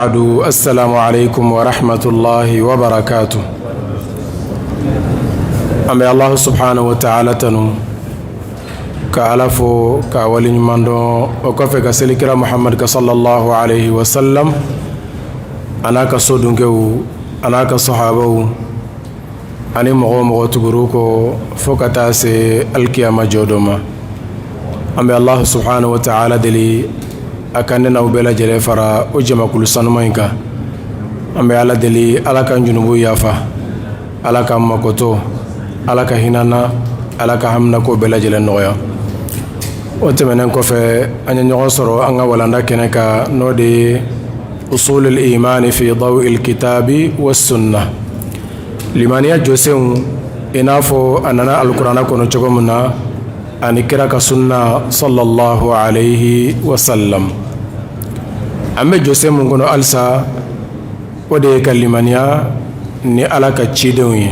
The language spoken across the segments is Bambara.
السلام عليكم ورحمة الله وبركاته. An bɛ Allah سبحانه وتعالى tanu, ka Ala fo, ka waleɲuman dɔn. O kɔfɛ, ka seli kira Muhamadu kan صلى الله عليه وسلم, a n'a ka so dunkew, a n'a ka sahabaw, ani mɔgɔ o mɔgɔ tugur'u kɔ fo ka taa se alikiyama jɔ dɔ ma. An bɛ Allah سبحانه وتعالى deli, a ka ne n'aw bɛɛ lajɛlen fara o jamakulu sanuma in kan. An bɛ Ala deli, Ala ka junubu yafa, Ala ka makoto, Ala ka hinɛ na, Ala ka haminako bɛɛ lajɛlen nɔgɔya. O tɛmɛnen kɔfɛ, an ye ɲɔgɔn sɔrɔ an ka walanda kɛnɛ kan, n'o de ye أصول الإيمان في ضوء الكتاب والسنة, limaniya jɔsenw i n'a fɔ a nana alikuranɛ kɔnɔ cogo min na, ani kira ka sunna صلى الله عليه وسلم. An bɛ jɔsen mun kɔnɔ halisa, o de ye ka limaniya ni Ala ka cidenw ye.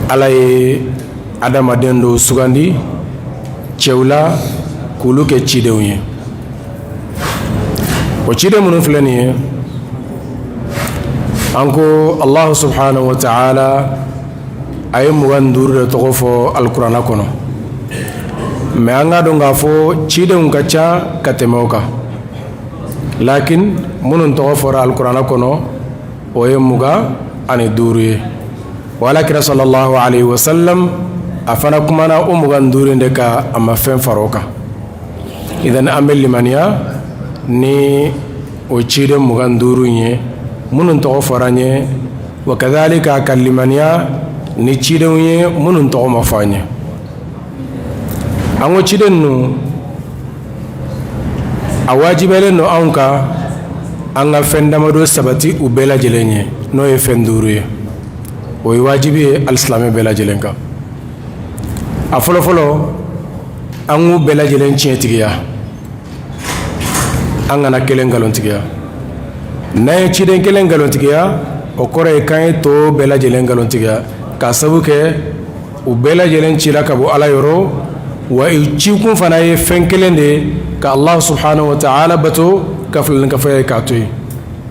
Ala ye adamaden dɔw sugandi cɛw la k'olu kɛ cidenw ye. O ciden minnu filɛ nin ye, an ko Allah سبحانه وتعالى a ye 25 de tɔgɔ fɔ alikuranɛ kɔnɔ, mɛ an ka dɔn k'a fɔ cidenw ka ca ka tɛmɛ o kan, lakin minnu tɔgɔ fɔra alikuranɛ kɔnɔ, o ye 25 ye. O Ala kira صلى الله عليه وسلم, a fana kumana o 25 de kan, a ma fɛn fara o kan. Idan, an bɛ limaniya ni o ciden 25 in ye minnu tɔgɔ fɔra an ye, وكذلك ka limaniya ni cidenw ye minnu tɔgɔ ma fɔ an ye. An ko ciden ninnu, a wajibiyalen don anw kan an ka fɛn damadɔ sabati u bɛɛ lajɛlen ye, n'o ye fɛn duuru ye. O ye wajibi ye alisilamɛ bɛɛ lajɛlen kan. A fɔlɔfɔlɔ, an k'u bɛɛ lajɛlen tiɲɛtigiya, an kana kelen nkalontigiya. N'an ye ciden kelen nkalontigiya, o kɔrɔ ye k'an ye tɔw bɛɛ lajɛlen nkalontigiya, k'a sabu kɛ u bɛɛ lajɛlen cira ka bɔ Ala yɔrɔ, wa u cikun fana ye fɛn kelen de ye, ka Allah سبحانه وتعالى bato, ka filankafoya ye k'a to yen.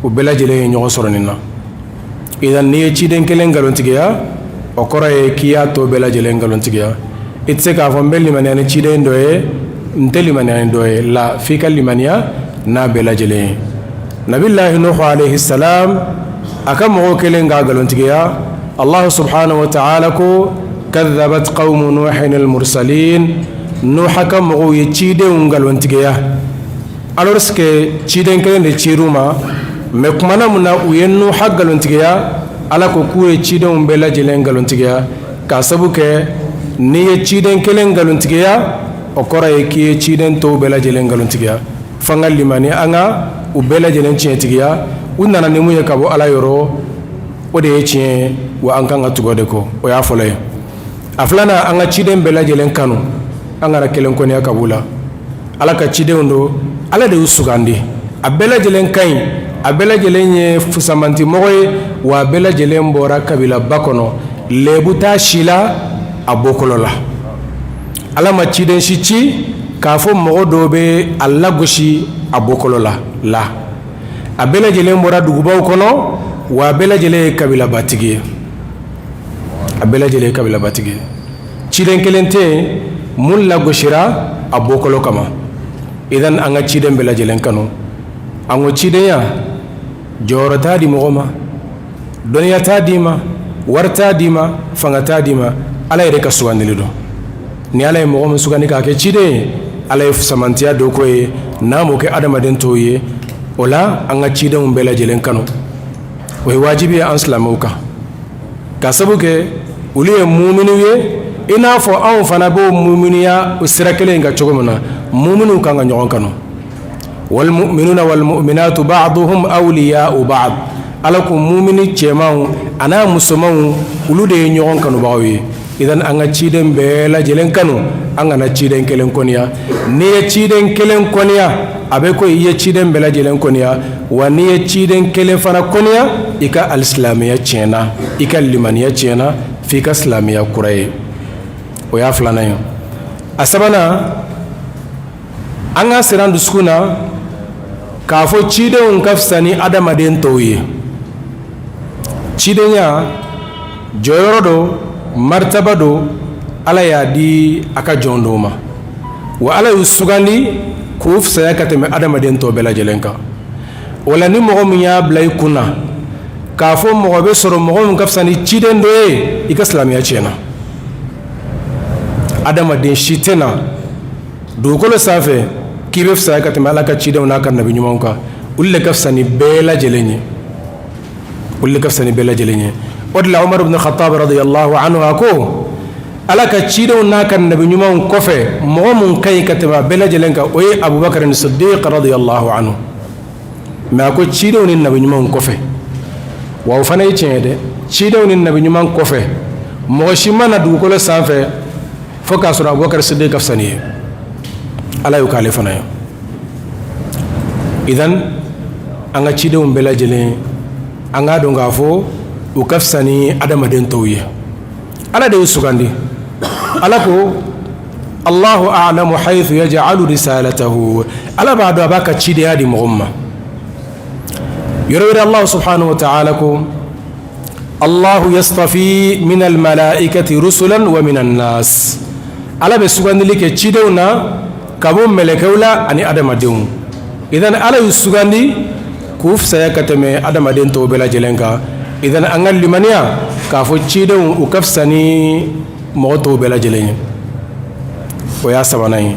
U bɛɛ lajɛlen ye ɲɔgɔn sɔrɔ nin na. Idan, n'i ye ciden kelen nkalontigiya, o kɔrɔ ye k'i y'a tɔ bɛɛ lajɛlen nkalontigiya. I tɛ se k'a fɔ n bɛ limaniya ni ciden dɔ ye, n tɛ limaniya ni dɔ ye la, f'i ka limaniya n'a bɛɛ lajɛlen ye. Nabilahi Nuhu عليه السلام, a ka mɔgɔw kelen k'a nkalontigiya. Allah سبحانه وتعالى ko: كذبت قوم نوح المرسلين. Nuha ka mɔgɔw ye cidenw nkalontigiya, alors que ciden kelen de cir'u ma. Mais kumana mun na u ye Nuha nkalontigiya, Ala ko k'u ye cidenw bɛɛ lajɛlen nkalontigiya, k'a sabu kɛ n'i ye ciden kelen nkalontigiya, o kɔrɔ ye k'i ye ciden tɔw bɛɛ lajɛlen nkalontigiya. F'an ka limani, an ka u bɛɛ lajɛlen tiɲɛtigiya. U nana ni mun ye ka bɔ Ala yɔrɔ, o de ye tiɲɛ ye, wa an kan ka tugu o de kɔ. O y'a fɔlɔ ye. A filanan, an ka ciden bɛɛ lajɛlen kanu, an kana kelen kɔniya ka b'u la. Ala ka cidenw don, Ala de y'u sugandi. A bɛɛ lajɛlen ka ɲi, a bɛɛ lajɛlen ye fusamantimɔgɔ ye, wa a bɛɛ lajɛlen bɔra kabilaba kɔnɔ, lebu t'a si la a bɔkolo la. Ala ma ciden si ci k'a fɔ mɔgɔ dɔw bɛ a lagosi a bɔkolo la la. A bɛɛ lajɛlen bɔra dugubaw kɔnɔ, wa a bɛɛ lajɛlen ye kabilabatigi ye. A bɛɛ lajɛlen ye kabilabatigi ye. Ciden kelen tɛ yen mun lagosira a bɔkolo kama. Idan, an ka ciden bɛɛ lajɛlen kanu. An ko cidenya, jɔyɔrɔ t'a di mɔgɔ ma, dɔnniya t'a d'i ma, wari t'a d'i ma, fanga t'a d'i ma. Ala yɛrɛ ka sugandili don. Ni Ala ye mɔgɔ min sugandi k'a kɛ ciden ye, Ala ye samantiya dɔ ko ye n'a m'o kɛ adamaden tɔw ye. O la, an ka cidenw bɛɛ lajɛlen kanu, o ye wajibi ye an silamɛw kan, ka sabu kɛ olu ye muminiw ye, i n'a fɔ anw fana b'o muminiya o sira kelen in kan cogo min na. Muminiw kan ka ɲɔgɔn kanu. والمؤمنون والمؤمنات بعضهم أولياء بعض. Ala ko mumini cɛmanw a n'a musomanw, olu de ye ɲɔgɔn kanubagaw ye. Idan, an ka ciden bɛɛ lajɛlen kanu, an kana ciden kelen kɔniya. N'i ye ciden kelen kɔniya, a bɛ ko i ye ciden bɛɛ lajɛlen kɔniya, wa n'i ye ciden kelen fana kɔniya, i ka alisilamɛya tiɲɛna, i ka limaniya tiɲɛna, f'i ka silamɛya kura ye. O y'a filanan ye. A sabanan, an ka siran dusukun na. K'a fɔ cidenw ka fisa ni adamaden tɔw ye, cidenya jɔyɔrɔ don, maritaba don, Ala y'a di a ka jɔn dɔw ma, wa Ala y'u sugandi k'u fisaya ka tɛmɛ adamaden tɔw bɛɛ lajɛlen kan. O la, ni mɔgɔ min y'a bila i kun na k'a fɔ mɔgɔ bɛ sɔrɔ, mɔgɔ min ka fisa ni ciden dɔ ye, i ka silamɛya tiɲɛna. Adamaden si tɛ na dugukolo sanfɛ k'i bɛ fisaya ka tɛmɛ Ala ka cidenw n'a ka nabi ɲumanw kan. Olu de ka fisa ni bɛɛ lajɛlen ye, olu de ka fisa ni bɛɛ lajɛlen ye. O de la, Umar ibn Khattab radiyallahu anhu, a ko Ala ka cidenw n'a ka nabi ɲumanw kɔfɛ, mɔgɔ mun ka ɲi ka tɛmɛ a bɛɛ lajɛlen kan, o ye Abubakar ni Siddiq radiyallahu anhu. Mais a ko cidenw ni nabi ɲumanw kɔfɛ, wa o fana ye tiɲɛ ye dɛ. Cidenw ni nabi ɲuman kɔfɛ, mɔgɔ si ma na dugukolo sanfɛ fo k'a sɔrɔ Abubakar Siddiq ka fisa n'i ye. Ala y'o k'ale fana ye. Idan, an ka cidenw bɛɛ lajɛlen, an k'a dɔn k'a fɔ u ka fisa ni adamaden tɔw ye. Ala de y'u sugandi. Ala ko: Allahu a'lamu haythu yaj'alu risalatahu. Ala b'a dɔn a b'a ka cidenya di mɔgɔ min ma. Yɔrɔ wɛrɛ, Allah subhanahu wa ta'ala ko: Allahu yastafi min almalaikati rusulan wa min annas. Ala bɛ sugandili kɛ cidenw na ka bɔ mɛlɛkɛw la ani adamadenw. Idan, Ala y'u sugandi k'u fisaya ka tɛmɛ adamaden tɔw bɛɛ lajɛlen kan. Idan, an ka limaniya k'a fɔ cidenw, u ka fisa ni mɔgɔ tɔw bɛɛ lajɛlen ye. O y'a sabanan ye.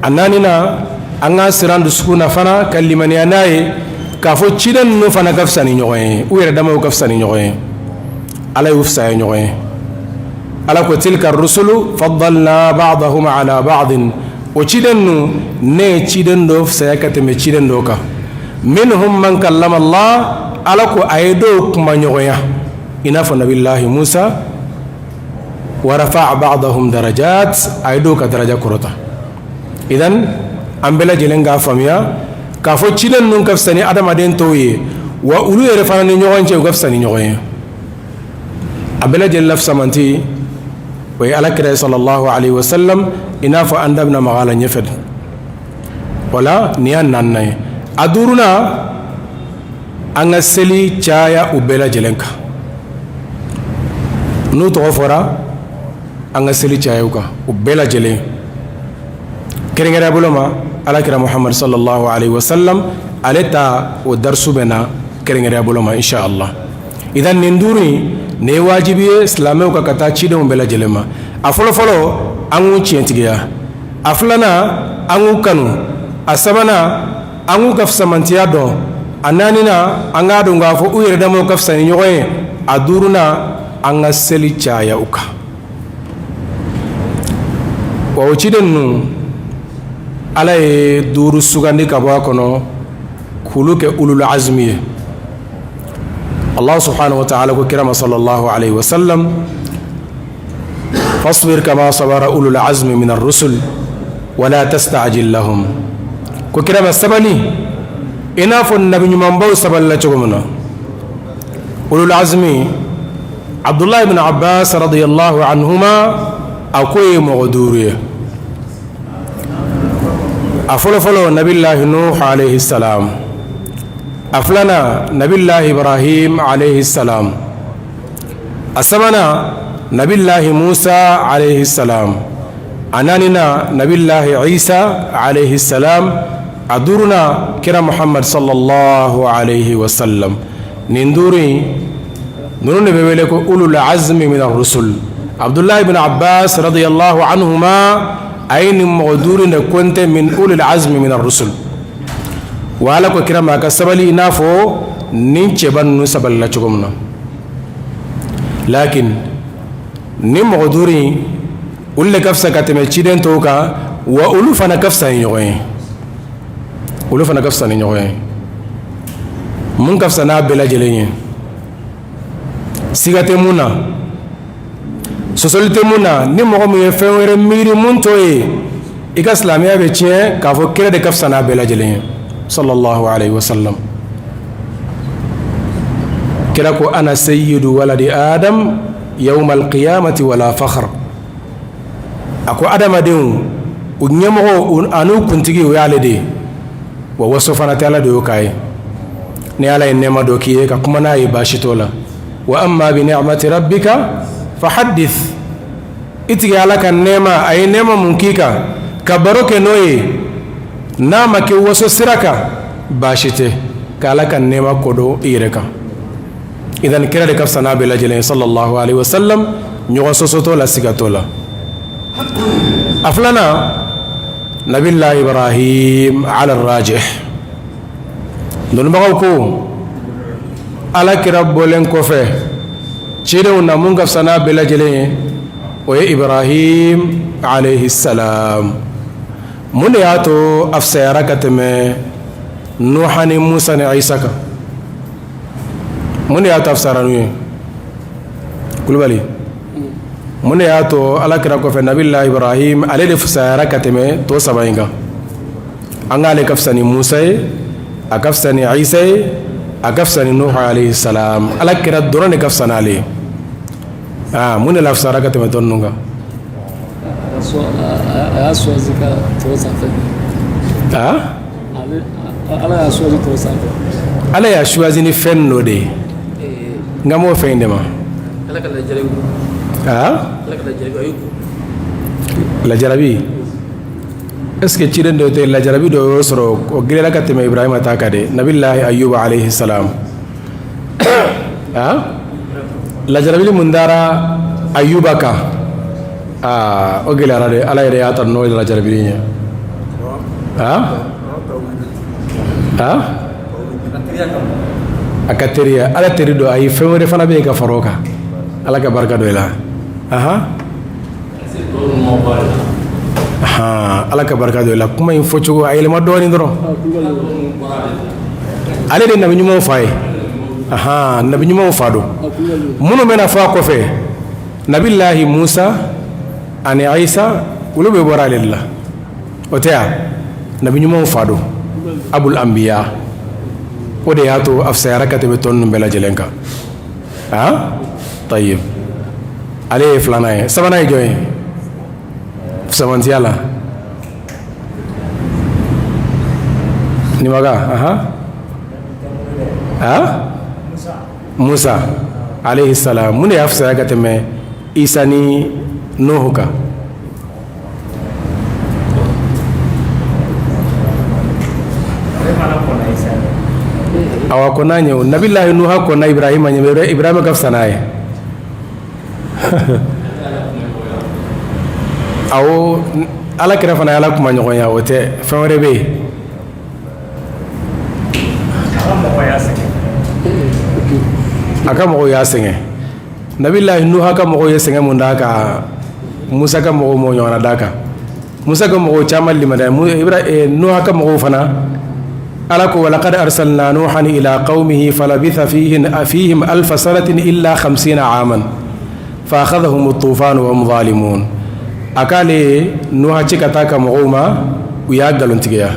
A naaninan, an ka siran dusukun na fana ka limaniya n'a ye k'a fɔ ciden ninnu fana ka fisa ni ɲɔgɔn ye, u yɛrɛ damaw ka fisa ni ɲɔgɔn ye. Ala y'u fisaya ɲɔgɔn ye. Ala ko: tilka rusulu faddalna ba'dahum ala ba'din. O ciden ninnu, ne ye ciden dɔ fisaya ka tɛmɛ ciden dɔ kan. Minhum man kallama Allah. Ala ko a ye dɔw kuma ɲɔgɔnya, i n'a fɔ nabilahi Musa. Wa rafa'a ba'dahum darajat. A ye dɔw ka daraja kɔrɔta. Idan, an bɛɛ lajɛlen k'a faamuya k'a fɔ ciden ninnu ka fisa ni adamaden tɔw ye, wa olu yɛrɛ fana ni ɲɔgɔn cɛ, u ka fisa ni ɲɔgɔn ye. A bɛɛ lajɛlen la fisamanti, o ye Ala kira sallallahu alaihi wasallam, i n'a fɔ an da bɛna maga a la ɲɛfɛ. O la, nin y'a naaninan ye. A duurunan, an ka seli caya u bɛɛ lajɛlen kan. N'u tɔgɔ fɔra, an ka seli caya u kan, u bɛɛ lajɛlen, kɛrɛnkɛrɛn bolo ma Ala kira Muhammad sallallahu alaihi wasallam. Ale ta o darisu bɛ na kɛrɛnkɛrɛn bolo ma, insha Allah. Idan, nin duuru in, nin ye wajibi ye silamɛw ka taa cidenw bɛɛ lajɛlen ma. A fɔlɔfɔlɔ, an k'u tiɲɛtigiya. A filanan, an k'u kanu. A sabanan, an k'u ka fisamantiya dɔn. A naaninan, an k'a dɔn k'a fɔ u yɛrɛ damaw ka fisa ni ɲɔgɔn ye. A duurunan, an ka seli caya u kan. Wa o ciden ninnu, Ala ye duuru sugandi ka bɔ a kɔnɔ k'olu kɛ ulul azmi ye. Allah subhanahu wa ta'ala ko kira ma sallallahu alaihi wasallam: fasbir kama sabara ulul azmi min ar-rusul wala tasta'jil lahum. Ko kira ma, sabali i n'a fɔ nabi ɲumanbaw sabalila cogo min na. Ulul azmi, Abdullah ibn Abbas radiyallahu anhuma, a ko ye mɔgɔ duuru ye. A fɔlɔfɔlɔ, nabilahi Nuh alayhi salam. A filanan, nabilahi Ibrahim alayhi salam. A sabanan, nabilahi Musa alayhi salam. A naaninan, nabilahi Isa alayhi salam. A duurunan, kira Muhammad sallallahu alayhi wa sallam. Nin duuru in ninnu de bɛ wele ko ulul azmi min ar-rusul. Abdullah ibn Abbas radiyallahu anhuma, a ye nin mɔgɔ duuru de compter min ulul azmi min ar-rusul. Wa Ala ko kira ma a ka sabali i n'a fɔ nin cɛba ninnu sabalila cogo min na. Lakin nin mɔgɔ duuru in, olu de ka fisa ka tɛmɛ ciden tɔw kan, wa olu fana ka fisa ni ɲɔgɔn ye, olu fana ka fisa ni ɲɔgɔn ye. Mun ka fisa n'a bɛɛ lajɛlen ye, siga tɛ mun na, sɔsɔli tɛ mun na, ni mɔgɔ min ye fɛn wɛrɛ miiri mun t'o ye, i ka silamɛya bɛ tiɲɛ, k'a fɔ kira de ka fisa n'a bɛɛ lajɛlen ye sallallahu alaihi wasallam. Kira ko: ana sayyidu waladi Adam yawma alqiyamati wala fakhr. A ko adamadenw, u ɲɛmɔgɔ an'u kuntigi, o y'ale de ye. Wa waso fana tɛ, Ala de y'o k'a ye. Ni Ala ye nɛɛma dɔ k'i ye, ka kuma n'a ye, baasi t'o la. Wa amma bi ni'mati rabbika fa haddith. I tigi Ala ka nɛɛma, a ye nɛɛma mun k'i kan, ka baro kɛ n'o ye, n'a ma kɛ waso sira kan, baasi tɛ ka Ala ka nɛɛma kodɔn i yɛrɛ kan. Idan kira de ka fisa n'a bɛɛ lajɛlen ye, sallallahu alaihi wasallam. Ɲɔgɔn sɔsɔ t'o la, siga t'o la. A filanan, Nabila Ibrahim ala rajih. Dɔnnibagaw ko Ala kira bɔlen kɔfɛ cidenw na, mun ka fisa n'a bɛɛ lajɛlen ye, o ye Ibrahim alayhi salam. Mun de y'a to a fisayara ka tɛmɛ Nuha ni Musa ni Isa kan? Mun de y'a to a fisayara n'u ye? Kulubali, mun de y'a to Ala kira kɔfɛ, Nabila Ibrahim, ale de fisayara ka tɛmɛ tɔ saba in kan? An k'ale ka fisa ni Musa ye, a ka fisa ni Isa ye, a ka fisa ni Nuhu alayhi salam. Ala kira dɔrɔn de ka fisa n'ale ye. Aa, mun de la fisayara ka tɛmɛ tɔ ninnu kan? A y'a choisi ka tɔw sanfɛ. Aa. Ala y'a choisi tɔw sanfɛ. Ala y'a choisi ni fɛn dɔ de ye, n ka m'o fɛn in de ma. Ala ka lajarabi. Aa. Ala ka lajarabi, a y'u lajarabi. Est ce que ciden dɔ tɛ lajarabi dɔ y'o sɔrɔ, o gɛlɛyara ka tɛmɛ Ibrahima ta kan de? Nabilahi Ayuba alayhi salam. Aa, lajarabili mun dara Ayuba kan, aa, o gɛlɛyara dɛ. Ala yɛrɛ y'a ta n'o lajarabili ye. Aa aa, a ka teriya, Ala teri don. Ayi, fɛn wɛrɛ fana bɛ yen ka fara o kan. Ala ka barika don i la. Ahan, Ala ka barika don i la. Kuma in fɔcogo a yɛlɛma dɔɔnin dɔrɔn. Ale de nabi ɲumanw fa ye. Ahan, nabi ɲumanw fa don. Minnu bɛna fɔ a kɔfɛ, Nabilahi Musa ani Isa, olu bɛɛ bɔra ale de la, o tɛ yan? Nabi ɲumanw fa don, abul anbiya. O de y'a to a fisayara ka tɛmɛ tɔ ninnu bɛɛ lajɛlen kan. Ah, tayib, ale ye filanan ye. Sabanan ye jɔn ye fisamantiya la? Nimaga. Aha, ah, Musa alayhi salam. Mun de y'a fisaya ka tɛmɛ Isa ni Nuhu kan? Awa, kɔnna ɲɛ o. Nabilahi Nuha kɔnna Ibrahima ɲɛ. Ibrahima ka fisa n'a ye. Awɔ, Ala kira fana ye Ala kuma ɲɔgɔnya. O tɛ, fɛn wɛrɛ bɛ yen. A ka mɔgɔw y'a sɛgɛn. Nabilahi Nuha ka mɔgɔw ye sɛgɛn mun d'a kan, Musa ka mɔgɔw m'o ɲɔgɔnna d'a kan. Musa ka mɔgɔw caman limaniya. Nuha ka mɔgɔw fana, Ala ko: walaqad arsalna nuhan ila qaumihi falabitha fihim alfa sanatin illa khamsina aman fa akhadhahum at-tufan wa hum zalimun. A k'ale ye Nuha ci ka taa ka mɔgɔw ma, u y'a nkalontigiya.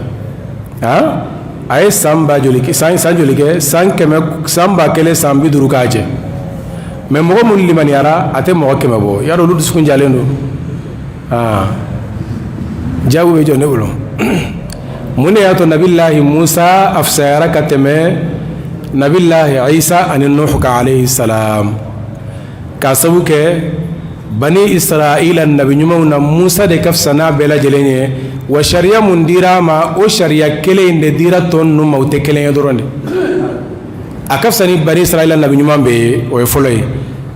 A ye san ba joli, san san joli kɛ? San 100, san 1050 k'a jɛ. Mais mɔgɔ minnu limaniyara, a tɛ mɔgɔ 100 bɔ. Y'a dɔn, olu dusukun jalen don. Aa, jaabi bɛ jɔ ne bolo. Mun de y'a to Nabilahi Musa a fisayara ka tɛmɛ Nabilahi Isa ani Nuhu kan alayhi salam? K'a sabu kɛ Bani Israila nabi ɲumanw na, Musa de ka fisa n'a bɛɛ lajɛlen ye. Wa sariya mun dira a ma, o sariya kelen in de dira tɔ ninnu ma, o tɛ kelen ye dɔrɔn de. A ka fisa ni Bani Israila nabi ɲuman bɛɛ ye, o ye fɔlɔ ye.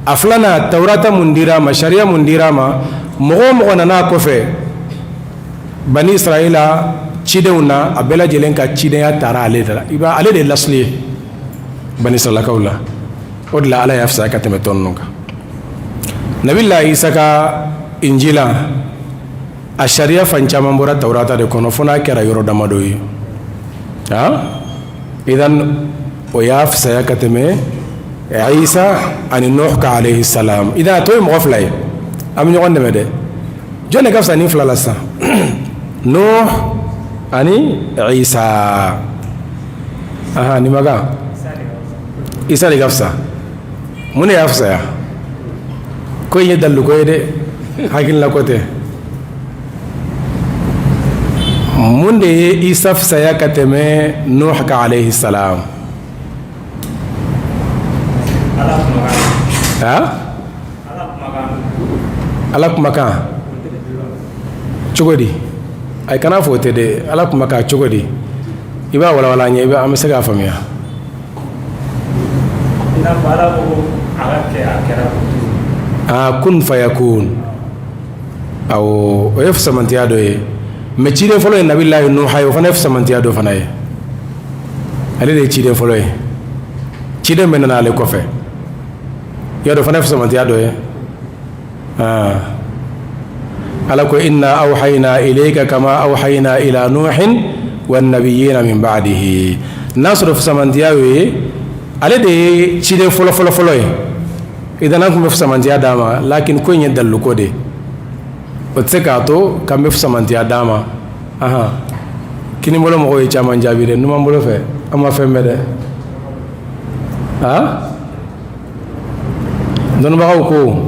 A filanan, Tawurata mun dira a ma, sariya mun dira a ma, mɔgɔ o mɔgɔ nana a kɔfɛ Bani Israila cidenw na, a bɛɛ lajɛlen ka cidenya taara ale de la. I b'a, ale de ye lasili ye Bani Israilakaw la. O de la Ala y'a fisaya ka tɛmɛ tɔ ninnu kan. Nabila Isa ka Injila, a sariya fan caman bɔra Tawurata de kɔnɔ, fo n'a kɛra yɔrɔ damadɔ ye. Idan o y'a fisaya ka tɛmɛ Isa ani Nuhu kan alayhi salam. Idan a tɔ ye mɔgɔ fila ye. An bɛ ɲɔgɔn dɛmɛ dɛ. Jɔn de ka fisa ni fila la sisan? Nuhu ani Isa. Aha, Nimaga, Isa de ka fisa. Mun de y'a fisaya? Ko in ye daliluko ye dɛ, hakilila ko tɛ. Mun de ye Isa fisaya ka tɛmɛ Nuh kan alayhi salam? Ha, Ala kumakan cogo di? A kana fɔ o tɛ dɛ. Ala kumakan cogo di? I b'a walawala an ye, an bɛ se k'a faamuya. Aa, kun fayakun. Awɔ, o ye fisamantiya dɔ ye. Mais ciden fɔlɔ ye Nabilayi Nuha ye, o fana ye fisamantiya dɔ fana ye. Ale de ye ciden fɔlɔ ye, ciden bɛɛ nana ale kɔfɛ. Y'a dɔn, o fana ye fisamantiya dɔ ye. Ala ko inna awhayna ilayka kama awhayna ila nuhin wan nabiyina min ba'dihi. N'a sɔrɔ fisamantiya y'o ye, ale de ye ciden fɔlɔ fɔlɔ fɔlɔ ye, idan an tun bɛ fisamantiya d'a ma. Lakin ko in ye daliluko de ye, o tɛ se k'a to k'an bɛ fisamantiya d'a ma. Ahan, kinibolo mɔgɔw ye caman jaabi dɛ, numan bolo fɛ an ma fɛn bɛɛ dɛ. A dɔnnibagaw ko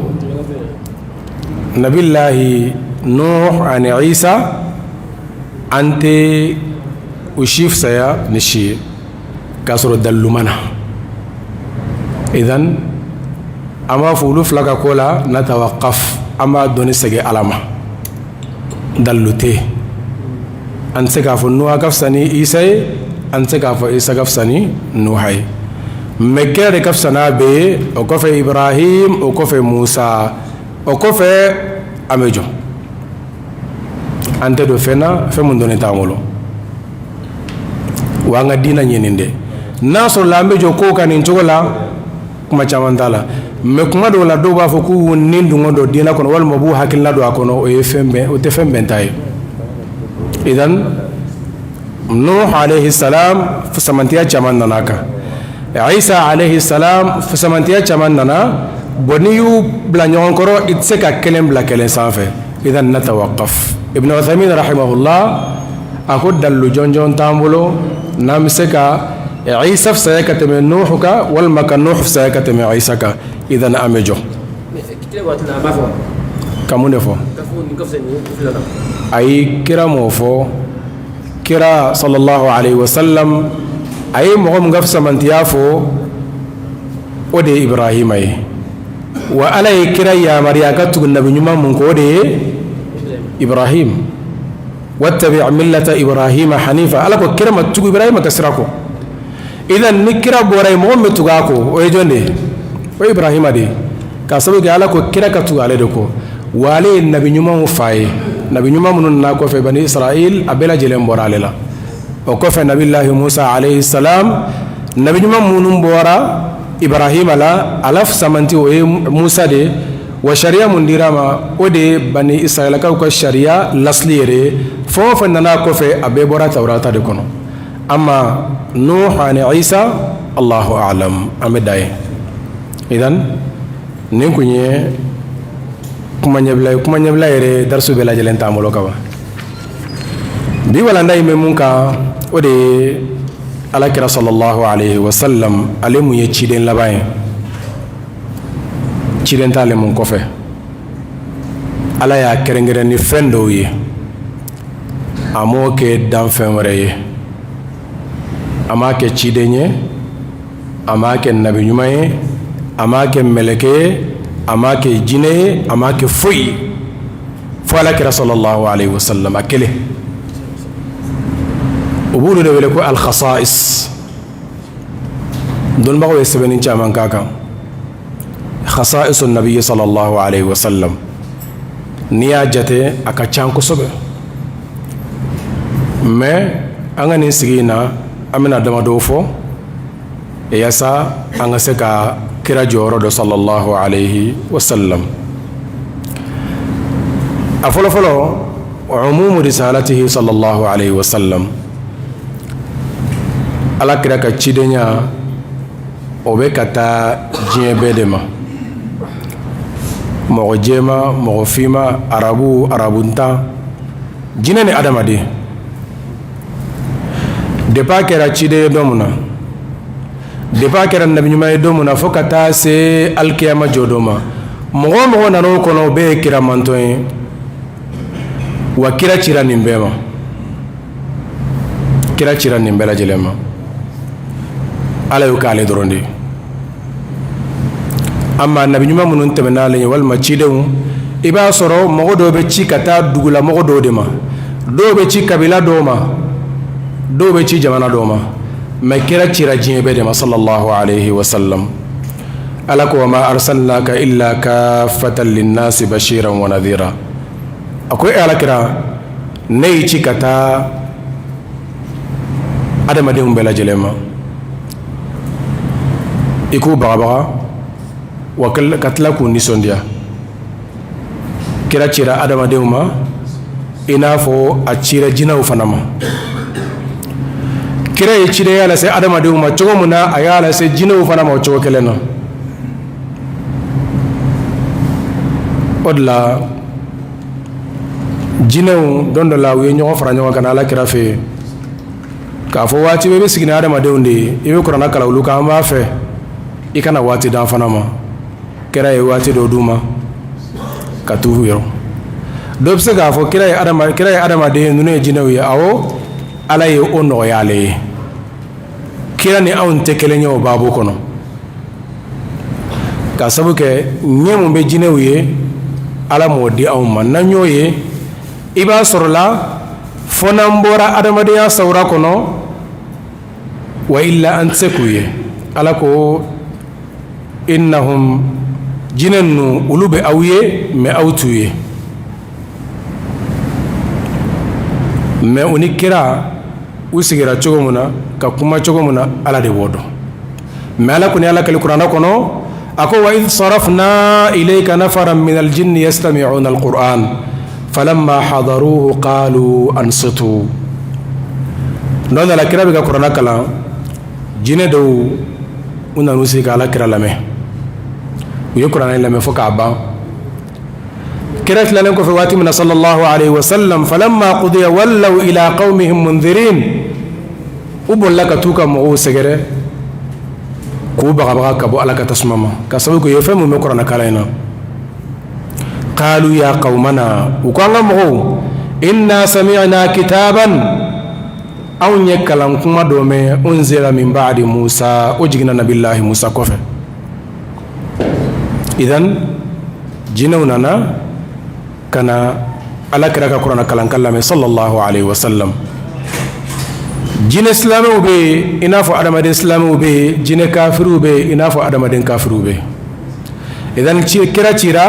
Nabilahi Nuh ani Isa, an tɛ u si fisaya ni si ye k'a sɔrɔ dalilu ma na. Idan an b'a fɔ olu fila ka ko la, natawakaf, an b'a dɔnni segin Ala ma. Dalilu tɛ, an tɛ se k'a fɔ Nuha ka fisa ni Isa ye, an tɛ se k'a fɔ Isa ka fisa ni Nuha ye. Mais kira de ka fisa n'a bɛɛ ye, o kɔfɛ Ibrahim, o kɔfɛ Musa, o kɔfɛ an bɛ jɔ. An tɛ don fɛn na, fɛn mun dɔnni t'an bolo. Wa an ka diinɛ ɲinin dɛ, n'a sɔrɔla an bɛ jɔ kow kan nin cogo la, kuma caman t'a la. Mais kuma dɔw la, dɔw b'a fɔ k'u ni dungɔ don diinɛ kɔnɔ, walima b'u hakilina don a kɔnɔ. O ye fɛn bɛn, o tɛ fɛn bɛn ta ye. Idan Nuh alayhi salam, fisamantiya caman nana a kan. Isa alayhi salam, fisamantiya caman nana. Bon, n'i y'u bila ɲɔgɔn kɔrɔ, i tɛ se ka kelen bila kelen sanfɛ. Idan natawakaf. Ibn Uthaymin rahimahullah a ko dalilu jɔnjɔn t'an bolo n'an bɛ se ka Isa fisaya ka tɛmɛ Nuhu kan, walima ka Nuhu fisaya ka tɛmɛ Isa kan. Idan an bɛ jɔ. Ka mun de fɔ? Ayi, kira m'o fɔ. Kira sallallahu alaihi wasallam a ye mɔgɔ min ka fisamantiya fɔ, o de ye Ibrahima ye. Wa Ala ye kira yamaruya ka tugu nabi ɲuman mun kɔ, o de ye Ibrahim. Wattabi millata Ibrahima hanifa. Ala ko kira ma tugu Ibrahima ka sira kɔ. Idan ni kira bɔra yen, mɔgɔ min bɛ tugu a kɔ, o ye jɔn de ye? O ye Ibrahima de ye, k'a sababu kɛ Ala ko kira ka tugu ale de kɔ. Wa ale ye nabi ɲumanw fa ye. Nabi ɲuman minnu nana kɔfɛ, bani Israil, a bɛɛ lajɛlen bɔra ale la. O kɔfɛ Nabilahi Musa alayhi salam. Nabi ɲuman minnu bɔra Ibrahima la, a la fisamanti o ye Musa de ye. Wa sariya mun dira a ma, o de ye bani Israilakaw ka sariya lasili yɛrɛ ye. Fɛn o fɛn nana kɔfɛ, a bɛɛ bɔra Tawurata de kɔnɔ. Ama Nuh ani Isa, Allahu alam, an bɛ da yen. Idan nin kun ye kuma ɲɛbila ye. Kuma ɲɛbila yɛrɛ, darisu bɛɛ lajɛlen t'an bolo kaban. Bi walanda in bɛ mun kan? O de ye ala kira sallallahu alaihi wasallam, ale mun ye ciden laban ye, ciden t'ale mun kɔfɛ. Ala y'a kɛrɛnkɛrɛn ni fɛn dɔw ye, a m'o kɛ danfɛn wɛrɛ ye. A m'a kɛ ciden ye, a m'a kɛ nabi ɲuman ye, a m'a kɛ mɛlɛkɛ ye, a m'a kɛ jinɛ ye, a m'a kɛ foyi ye, fo ala kira sallallahu alaihi wasallam a kelen. U b'olu de wele ko alkhasa'is. Dɔnnibagaw ye sɛbɛnni caman k'a kan, khasa'isu nabiyyi sallallahu alaihi wasallam. N'i y'a jate, a ka ca kosɛbɛ. Mais an ka nin sigi in na, an bɛna damadɔw fɔ yaasa an ka se ka kira jɔyɔrɔ dɔn sallallahu alaihi wasallam. A fɔlɔfɔlɔ, umumu risalatihi sallallahu alaihi wasallam. Ala kira ka cidenya, o bɛ ka taa diɲɛ bɛɛ de ma, mɔgɔ jɛma, mɔgɔ finma, arabu, arabuntan, jinɛ ni adamaden. Depuis a kɛra ciden ye don min na, depuis a kɛra nabi ɲuman ye don min na, fo ka taa se alikiyama jɔ don ma, mɔgɔ o mɔgɔ nana o kɔnɔ, o bɛɛ ye kira mantɔn ye. Wa kira cira nin bɛɛ ma. Kira cira nin bɛɛ lajɛlen ma. Ala y'o k'ale dɔrɔn de ye. Amma nabi ɲuman minnu tɛmɛna ale ɲɛ walima cidenw, i b'a sɔrɔ mɔgɔ dɔw bɛ ci ka taa dugulamɔgɔ dɔw de ma, dɔw bɛ ci kabila dɔw ma, dɔw bɛ ci jamana dɔw ma, mais kira cira diɲɛ bɛɛ de ma, sallallahu alaihi wasallam. Ala ko wa ma arsalnaka illa kaffatan linnasi bashiran wa nadhira. A ko e Ala kira, ne y'i ci ka taa adamadenw bɛɛ lajɛlen ma, i k'u bagabaga wa ka tila k'u nisɔndiya. Kira cira adamadenw ma i n'a fɔ a cira jinɛw fana ma. Kira ye cidenya lase adamadenw ma cogo min na, a y'a lase jinɛw fana ma o cogo kelen na. O de la jinɛw don dɔ la, u ye ɲɔgɔn fara ɲɔgɔn kan ka na Ala kira fɛ yen k'a fɔ waati bɛɛ i bɛ sigi ni adamadenw de ye, i bɛ kuranɛ kalan olu kan, an b'a fɛ i ka na waati d'an fana ma. Kira ye waati dɔ d'u ma ka t'u yɔrɔ. Dɔ bɛ se k'a fɔ kira ye adamaden ye, ninnu ye jinɛw ye. Awɔ, Ala ye o nɔgɔya ale ye. Kira ni anw tɛ kelen ye o baabu kɔnɔ, ka sabu kɛ ɲɛ mun bɛ jinɛw ye, Ala m'o di anw ma. N'an y'o ye, i b'a sɔrɔ la fo n'an bɔra adamadenya sawura kɔnɔ, wa illa an tɛ se k'u ye. Ala ko innahum, jinɛ ninnu, olu bɛ aw ye, mais aw t'u ye. Mais u ni kira u sigira cogo min na, ka kuma cogo min na, Ala de b'o dɔn. Mais Ala kɔni y'a lakali kuranɛ kɔnɔ, a ko wa idh sarafna ilayka nafaran min aljinni yastami'una alquran falamma hadaruhu qalu ansitu. Don dɔ la, kira bɛ ka kuranɛ kalan, jinɛ dɔw u nan'u sigi ka Ala kira lamɛn. U ye kuranɛ lamɛn fo k'a ban. Kira tilalen kɔfɛ waati min na, sallallahu alaihi wasallam, falamma qudiya wallaw ila qaumihim mundhirin, u bolila ka t'u ka mɔgɔw sɛgɛrɛ k'u bagabaga ka bɔ Ala ka tasuma ma, ka sababu kɛ u ye fɛn mun mɛn kuranɛ kalan in na. Qalu ya qaumana, u ko an ka mɔgɔw, inna sami'na kitaban, anw ye kalan kuma dɔ mɛn, unzila min ba'di Musa, o jiginna nabilahi Musa kɔfɛ. Idan jinɛw nana ka na Ala kira ka kuranɛ kalankan lamɛn, sallallahu alaihi wasallam. Jinɛ silamɛw bɛ yen i n'a fɔ adamaden silamɛw bɛ yen, jinɛ kafiriw bɛ yen i n'a fɔ adamaden kafiriw bɛ yen. Idan kira cira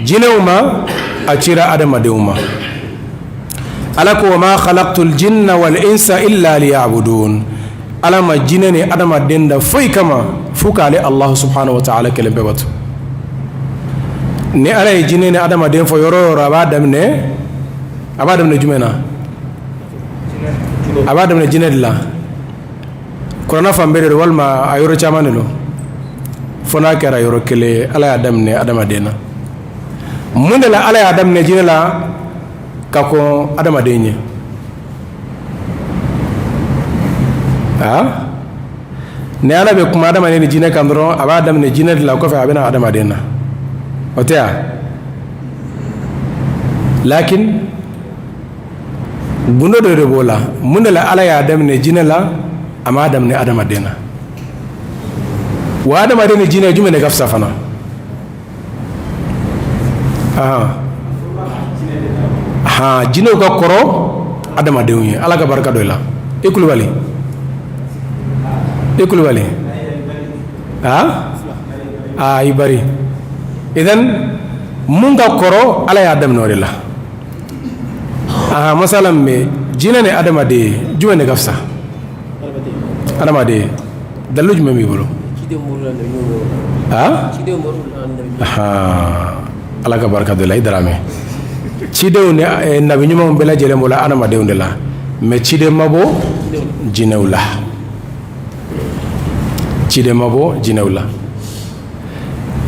jinɛw ma, a cira adamadenw ma. Ala ko wa ma khalaqtul jinna wal insa illa liya'budun. Ala ma jinɛ ni adamaden da foyi kama fo k'ale Allah subhanahu wa ta'ala kelen pe bato. Ni Ala ye jinɛ ni adamaden fɔ yɔrɔ o yɔrɔ, a b'a daminɛ jumɛn na? A b'a daminɛ jinɛ de la. Kuranɛ fan bɛɛ de don walima a yɔrɔ caman de don? Fo n'a kɛra yɔrɔ kelen, Ala y'a daminɛ adamaden na. Mun de la Ala y'a daminɛ jinɛ la ka kɔn adamaden ɲɛ? Aa, ni Ala bɛ kuma adamaden ni jinɛ kan dɔrɔn, a b'a daminɛ jinɛ de la, kɔfɛ a bɛ na adamaden na, o tɛ yan. Lakin gundo dɔ de b'o la. Mun de la Ala y'a daminɛ jinɛ la, a m'a daminɛ adamaden na? Wa adamaden ni jinɛ, jumɛn de ka fisa fana? Ahan, jinɛw ka kɔrɔ adamadenw ye. Ala ka barika don i la. I Kulubali, i Kulubali, aa aa, i bari. Idan mun ka kɔrɔ, Ala y'a daminɛ o de la. Ahan, masala min bɛ jinɛ ni adamaden, jumɛn de ka fisa? Adamaden. Dalilu jumɛn b'i bolo? Aa, Ala ka barika don i la. I Daramɛ. Cidenw ni nabi ɲumanw bɛɛ lajɛlen bɔla adamadenw de la, mais ciden ma bɔ jinɛw la, ciden ma bɔ jinɛw la.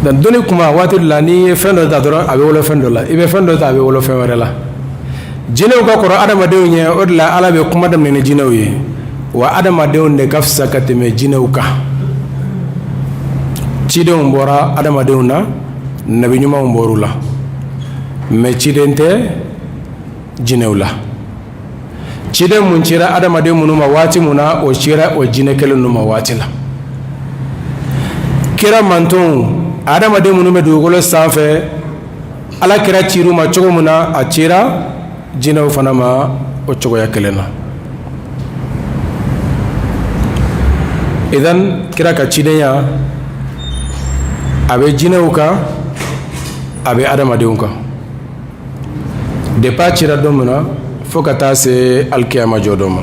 Donc dɔnni kuma, waati dɔ la, n'i ye fɛn dɔ ta dɔrɔn, a bɛ wolo fɛn dɔ la, i bɛ fɛn dɔ ta, a bɛ wolo fɛn wɛrɛ la. Jinɛw ka kɔrɔ adamadenw ɲɛ, o de la Ala bɛ kuma daminɛ ni jinɛw ye. Wa adamadenw de ka fisa ka tɛmɛ jinɛw kan. Cidenw bɔra adamadenw na, nabi ɲumanw bɔr'u la, mais ciden tɛ jinɛw la. Ciden mun cira adamaden minnu ma waati mun na, o cira o jinɛ kelen ninnu ma waati la. Kira mantonw, adamaden minnu bɛ dugukolo sanfɛ, Ala kira cir'u ma cogo min na, a cira jinɛw fana ma o cogoya kelen na. Idan kira ka cidenya a bɛ jinɛw kan, a bɛ adamadenw kan, depuis a cira don min na fo ka taa se alikiyama jɔ don ma.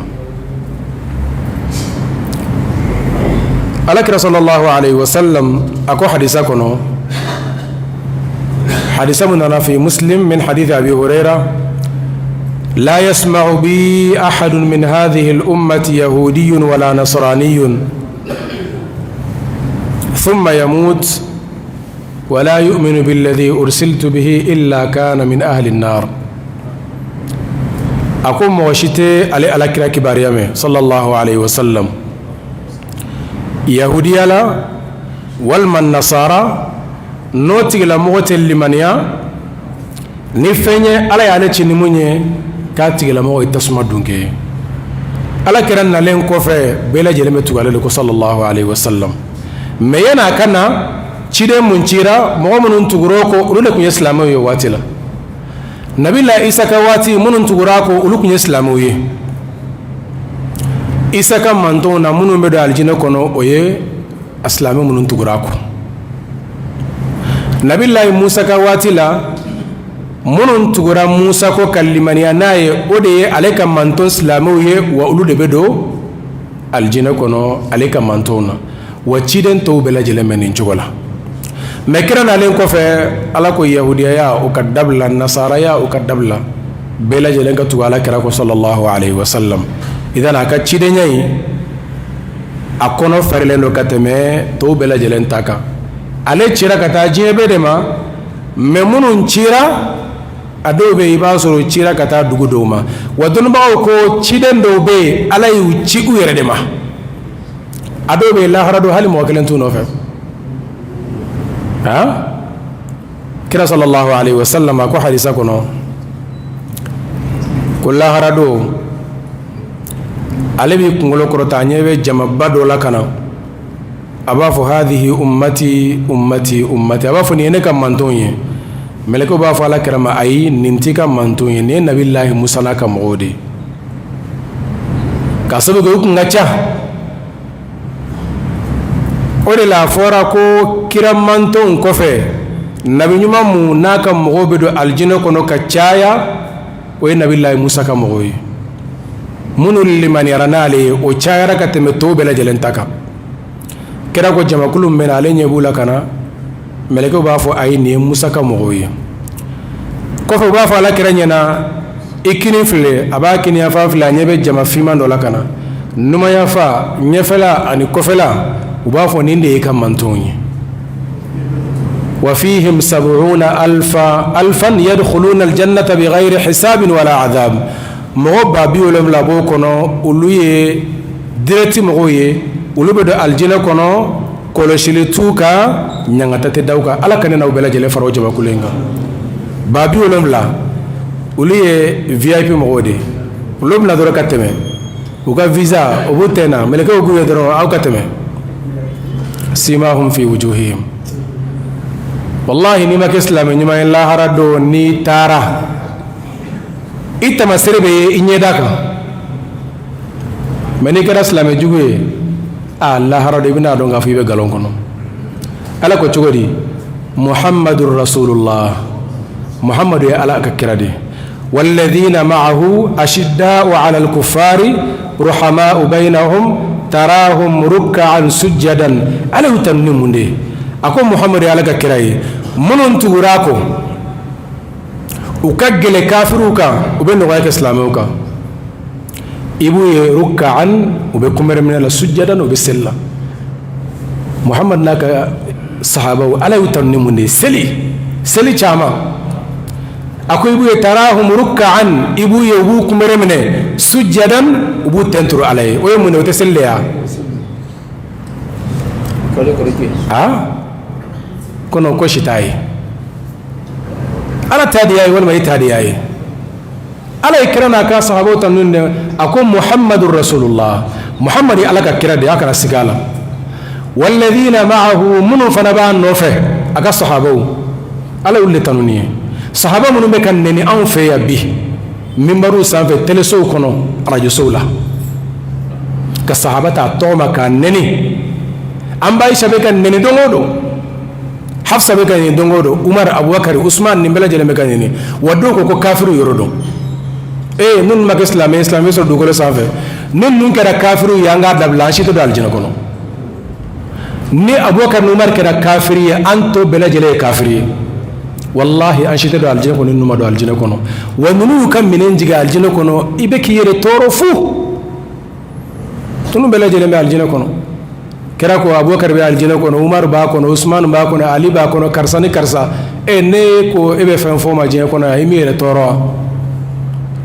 Alakira sallallahu alaihi wasallam a ko hadisa kɔnɔ, hadisa mun nana fi Muslim min hadith Abi Huraira: la yasma'u bi ahadun min hadhihi al-ummati yahudiyyun wala nasraniyyun thumma yamut wala yu'minu billadhi ursiltu bihi illa kana min ahli an-nar. A ko mɔgɔ si tɛ ale Alakira kibaruya mɛn sallallahu alaihi wasallam, yahudiya la walima nasara, n'o tigilamɔgɔ tɛ limaniya ni fɛn ye Ala y'ale ci ni mun ye, k'a tigilamɔgɔ ye tasuma dunke ye. Ala kira nalen kɔfɛ, bɛɛ lajɛlen bɛ tugu ale de kɔ sallallahu alaihi wasallam. Mais yan'a ka na, ciden mun cira, mɔgɔ minnu tugur'o kɔ, olu de tun ye silamɛw ye waati la. Nabila Isa ka waati, minnu tugur'a kɔ, olu tun ye silamɛw ye. Isa ka mantonw na, minnu bɛ don alijinɛ kɔnɔ, o ye a silamɛ minnu tugura a kɔ. Nabilayi Musa ka waati la, minnu tugura Musa kɔ ka limaniya n'a ye, o de ye ale ka manton silamɛw ye, wa olu de bɛ don alijinɛ kɔnɔ ale ka mantonw na. Wa ciden tɔw bɛɛ lajɛlen bɛ nin cogo la. Mais kira nalen kɔfɛ, Ala ko yahudiyaya o ka dabila, nasaraya o ka dabila, bɛɛ lajɛlen ka tugu Ala kira kɔ sallallahu alaihi wasallam. Idan a ka cidenya in a kɔnɔ farilen don ka tɛmɛ tɔw bɛɛ lajɛlen ta kan. Ale cira ka taa diɲɛ bɛɛ de ma, mais minnu cira, a dɔw bɛ yen, i b'a sɔrɔ cira ka taa dugu dɔw ma. Wa dɔnnibagaw ko ciden dɔw bɛ yen, Ala y'u ci u yɛrɛ de ma. A dɔw bɛ yen, lahara don, hali mɔgɔ kelen t'u nɔfɛ. Han, kira sallallahu alaihi wasallam a ko hadisa kɔnɔ ko lahara don, ale b'i kunkolo kɔrɔta, a ɲɛ bɛ jamaba dɔ la ka na. A b'a fɔ: hadhihi ummati, ummati, ummati. A b'a fɔ nin ye ne ka mantonw ye. Mɛlɛkɛw b'a fɔ Ala kira ma: ayi, nin t'i ka mantonw ye, nin ye Nabilahi Musa n'a ka mɔgɔw de ye, k'a sababu kɛ u kun ka ca. O de la a fɔra ko kira mantonw kɔfɛ, nabi ɲuman mun n'a ka mɔgɔw bɛ don alijinɛ kɔnɔ ka caya, o ye Nabilahi Musa ka mɔgɔw ye. Minnu limaniyara n'ale ye, o cayara ka tɛmɛ tɔw bɛɛ lajɛlen ta kan. Kira ko jamakulu min bɛ na, ale ɲɛ b'u la ka na. Mɛlɛkɛw b'a fɔ: ayi, nin ye Musa ka mɔgɔw ye. Kɔfɛ, u b'a fɔ Ala kira ɲɛna: i kini filɛ. A b'a kini yanfan filɛ, a ɲɛ bɛ jama finman dɔ la ka na, numanyanfan, ɲɛfɛla ani kɔfɛla. U b'a fɔ nin de ye ka mantonw ye. Wa fihim sab'una alfa alfan yadkhuluna aljannata bighayri hisabin wala adhab. Mɔgɔ 70,000 b'o kɔnɔ, olu ye direct mɔgɔw ye, olu bɛ don alijinɛ kɔnɔ, kɔlɔsili t'u kan, ɲangata tɛ da u kan. Ala ka ne n'aw bɛɛ lajɛlen fara o jamakulu in kan. 70,000, olu ye VIP mɔgɔw de ye. Olu bɛna dɔrɔn ka tɛmɛ, u ka visa o b'u tɛn na, mɛlɛkɛw k'u ye dɔrɔn: aw ka tɛmɛ. Simahum fi wujuhihim. Wallahi, n'i ma kɛ silamɛ ɲuman ye, lahara don, n'i taara, i tamasere bɛ ye i ɲɛda kan. Mais n'i kɛra silamɛ jugu ye, a lahara don, i bɛna dɔn k'a fɔ i bɛ nkalon kɔnɔ. Ala ko cogo di? Muhammadur rasulullah, Muhammadu ye Ala ka kira de ye. Walladhina ma'ahu ashidda'u 'ala al-kuffari ruhama'u bainahum tarahum ruk'an sujjadan. Ala y'u tanu ni mun de ye? A ko Muhammadu ye Ala ka kira ye, minnu tugura a kɔ, u ka gɛlɛn kafiriw kan, u bɛ nɔgɔya kɛ silamɛw kan. I b'u ye ruk'an, u bɛ kunbɛrɛ la, sujjadan, u bɛ seli la. Muhammad n'a ka sahabaw, Ala y'u tanu ni mun de ye? Seli, seli caman. A ko i b'u ye tarahum ruk'an, i b'u ye u b'u kunbɛrɛ minɛ, sujjadan, u b'u ten turu Ala ye. O ye mun de ye? O tɛ seli de ya? A kono ko si t'a ye, Ala ta de y'a ye, walima i ta de y'a ye. Ala ye kira n'a ka sahabaw tanu dɛ. A ko Muhammadu rasulullah, Muhammad ye Ala ka kira de ye, a kana siga a la. Walladhina ma'ahu, minnu fana b'a nɔfɛ, a ka sahabaw, Ala y'olu de tanu nin ye. Sahaba minnu bɛ ka nɛni anw fɛ yan bi minbariw sanfɛ, telesow kɔnɔ, arajosow la, ka sahaba ta tɔgɔ ma k'a nɛni. An ba Ayisa bɛ ka nɛni don o don, Hafsa bɛ ka nɛni don o don, Umar, Abubakar, Usman, nin bɛɛ lajɛlen bɛ ka nɛni. Wa dɔw ko ko kafiriw yɔrɔ don. Ee, ninnu ma kɛ silamɛ ye, silamɛ sɔrɔ dugukolo sanfɛ. Ni ninnu kɛra kafiriw ye, an k'a dabila, an si tɛ don alijinɛ kɔnɔ. Ni Abubakar ni Umar kɛra kafiri ye, an tɔ bɛɛ lajɛlen ye kafiri ye. Walahi, an si tɛ don alijinɛ kɔnɔ ninnu ma don alijinɛ kɔnɔ. Wa ninnu y'u ka minɛn jigin alijinɛ kɔnɔ, i bɛ k'i yɛrɛ tɔɔrɔ fu. Ninnu bɛɛ lajɛlen bɛ alijinɛ kɔnɔ. Kira ko Abubakar bɛ alijinɛ kɔnɔ, Umaru b'a kɔnɔ, Usumani b'a kɔnɔ, Ali b'a kɔnɔ, karisa ni karisa. E, ne ko e bɛ fɛn fɔ ma diɲɛ kɔnɔ yan, i m'i yɛrɛ tɔɔrɔ wa?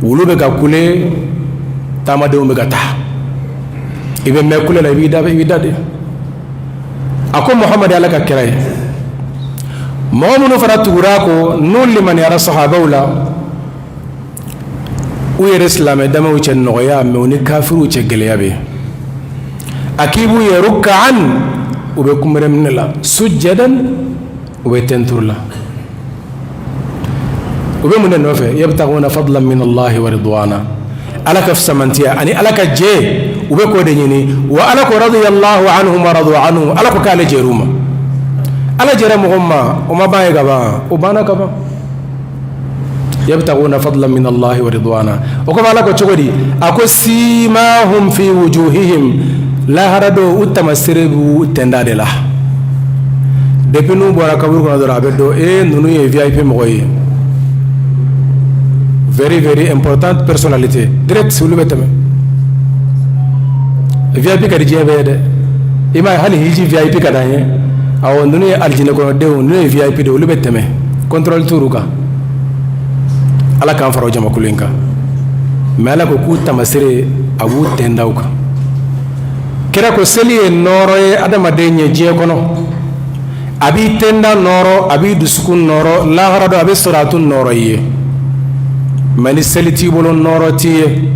Wulu bɛ ka kule, taamadenw bɛ ka taa, i bɛ mɛn kule la, i b'i da, i b'i da de. A ko Muhamadu Ala ka kira ye. Mɔgɔ minnu fana tugura a kɔ, n'u limaniyara sahabaw la, u yɛrɛ silamɛ damaw cɛ nɔgɔya, mais u ni kafiriw cɛ gɛlɛya bɛ yen. A k'i b'u ye rukkaan, u bɛ kunbɛrɛminɛ la, sujjadan, u bɛ tenturu la. U bɛ mun de nɔfɛ? Yabtaguna fadlan min Allahi wa ridwana, Ala ka fisamantiya ani Ala ka jɛ, u bɛ k'o de ɲini. Wa Ala ko radiyallahu anhum wa radu anhu, Ala ko k'ale jɛr'u ma. Ala jɛra mɔgɔ min ma, o ma ban ye ka ban, o banna ka ban. Yabtaguna fadlan min Allahi wa ridwana. O kɔfɛ Ala ko cogo di? A ko simahum fi wujuhihim, lahara don u tamasere b'u tɛnda de la. Depuis n'u bɔra kaburu kɔnɔ dɔrɔn, a bɛ dɔn e ninnu ye VIP mɔgɔ ye, very very important personnalité, direct olu bɛ tɛmɛ. VIP ka di diɲɛ bɛɛ ye dɛ. I m'a ye, hali hiji VIP ka d'an ye. Awɔ, ninnu ye alijinɛ kɔnɔdenw, ninnu ye VIP de, olu bɛ tɛmɛ, contrôle t'olu kan. Ala k'an fara o jamakulu in kan. Mais Ala ko k'u tamasere a b'u tɛndaw kan. Kira ko seli ye nɔɔrɔ ye adamaden ye diɲɛ kɔnɔ. A b'i tɛnda nɔɔrɔ, a b'i dusukun nɔɔrɔ, lahara don a bɛ siratu nɔɔrɔ i ye. Mais ni seli t'i bolo, nɔɔrɔ t'i ye,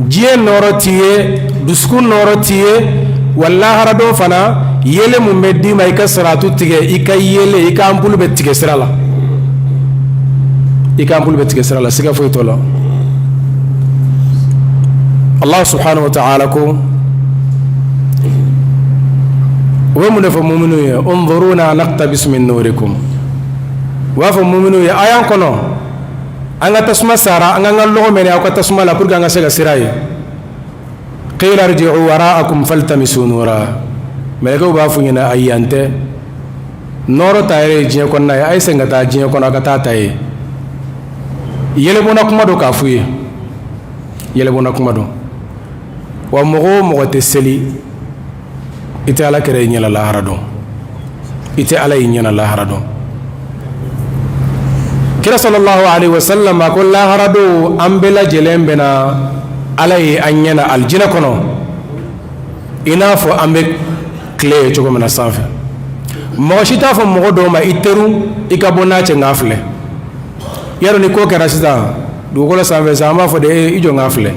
diɲɛ nɔɔrɔ t'i ye, dusukun nɔɔrɔ t'i ye. Wa lahara don fana, yeelen mun bɛ d'i ma i ka siratu tigɛ, i ka yeelen, i ka anpulu bɛ tigɛ sira la, i ka anpulu bɛ tigɛ sira la, siga foyi t'o la. Allah subhanahu wa ta'ala ko u bɛ mun de fɔ muminu ye? Unzuruna naqtabis min nurikum. U b'a fɔ muminu ye, a y'an kɔnɔ, an ka tasuma sara, an k'an ka lɔgɔ mɛnɛ aw ka tasuma la pour que an ka se ka sira ye. Qila irji'u wara'akum faltamisu nura. Mɛlɛkɛw b'a f'u ɲɛna, ayi, yan tɛ nɔɔrɔ ta yɛrɛ ye diɲɛ kɔnɔna ye, a ye segin ka taa diɲɛ kɔnɔ, a ka taa ta ye. Yɛlɛbɔnna kuma don k'a f'u ye, yɛlɛbɔnna kuma don. Wa mɔgɔ o mɔgɔ tɛ seli, i tɛ Ala kɛra i ɲɛna lahara don, i tɛ Ala y'i ɲɛna lahara don. Kira sallallahu alaihi wasallam a ko lahara don, an bɛɛ lajɛlen bɛna Ala ye an ɲɛna alijinɛ kɔnɔ, i n'a fɔ an bɛ tile ye cogo min na sanfɛ. Mɔgɔ si t'a fɔ mɔgɔ dɔw ma, i teriw, i ka bɔ n'a cɛ n k'a filɛ. Yarɔ, ni ko kɛra sisan dugukolo sanfɛ sisan, an b'a fɔ de, e i jɔ n k'a filɛ.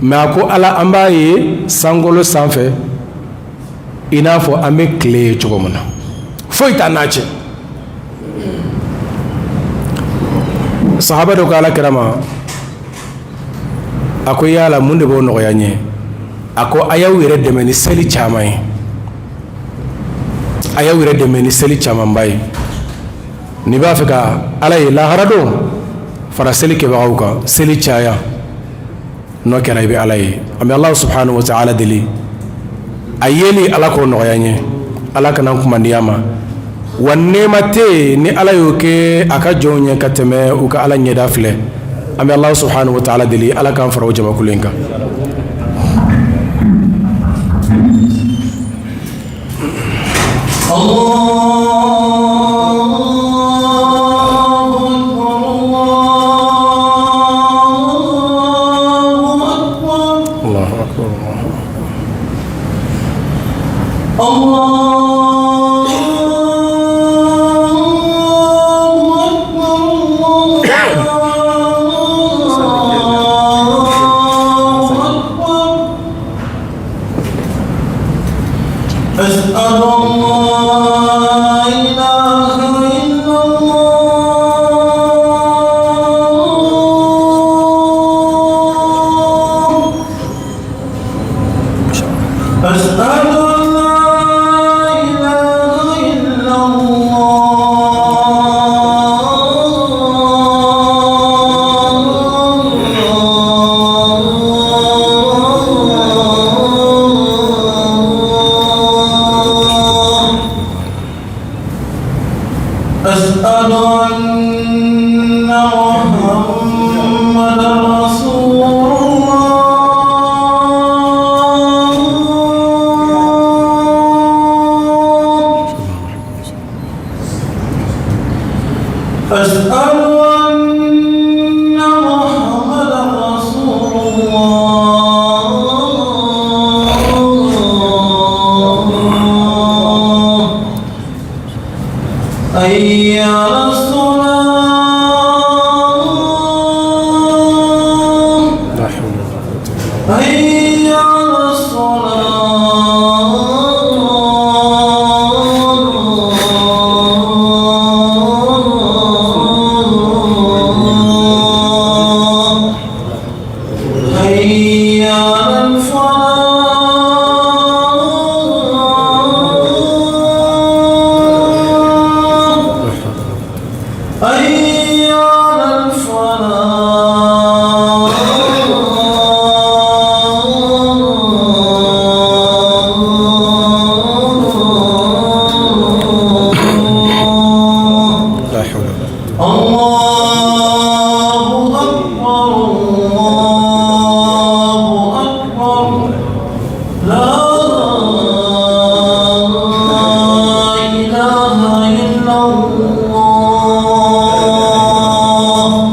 Mais a ko Ala, an b'a ye sankolo sanfɛ i n'a fɔ an bɛ tile ye cogo min na, foyi t'an n'a cɛ. Sahaba dɔ ko Ala kira ma, a ko yala mun de b'o nɔgɔya n ye? A ko a y'aw yɛrɛ dɛmɛ ni seli caman ye, a y'aw yɛrɛ dɛmɛ ni seli camanba ye. N'i b'a fɛ ka Ala ye lahara don, fara seli kɛbagaw kan, seli caya. N'o kɛra, i bɛ Ala ye. An bɛ Ala subhanahu wa ta'ala deli, a yeli Ala k'o nɔgɔya n ye, Ala kana n kumandiya ma. Wa nɛɛma tɛ yen ni Ala y'o kɛ a ka jɔnw ye ka tɛmɛ u ka Ala ɲɛda filɛ. An bɛ Ala subhanahu wa ta'ala deli, Ala k'an fara o jamakulu in kan.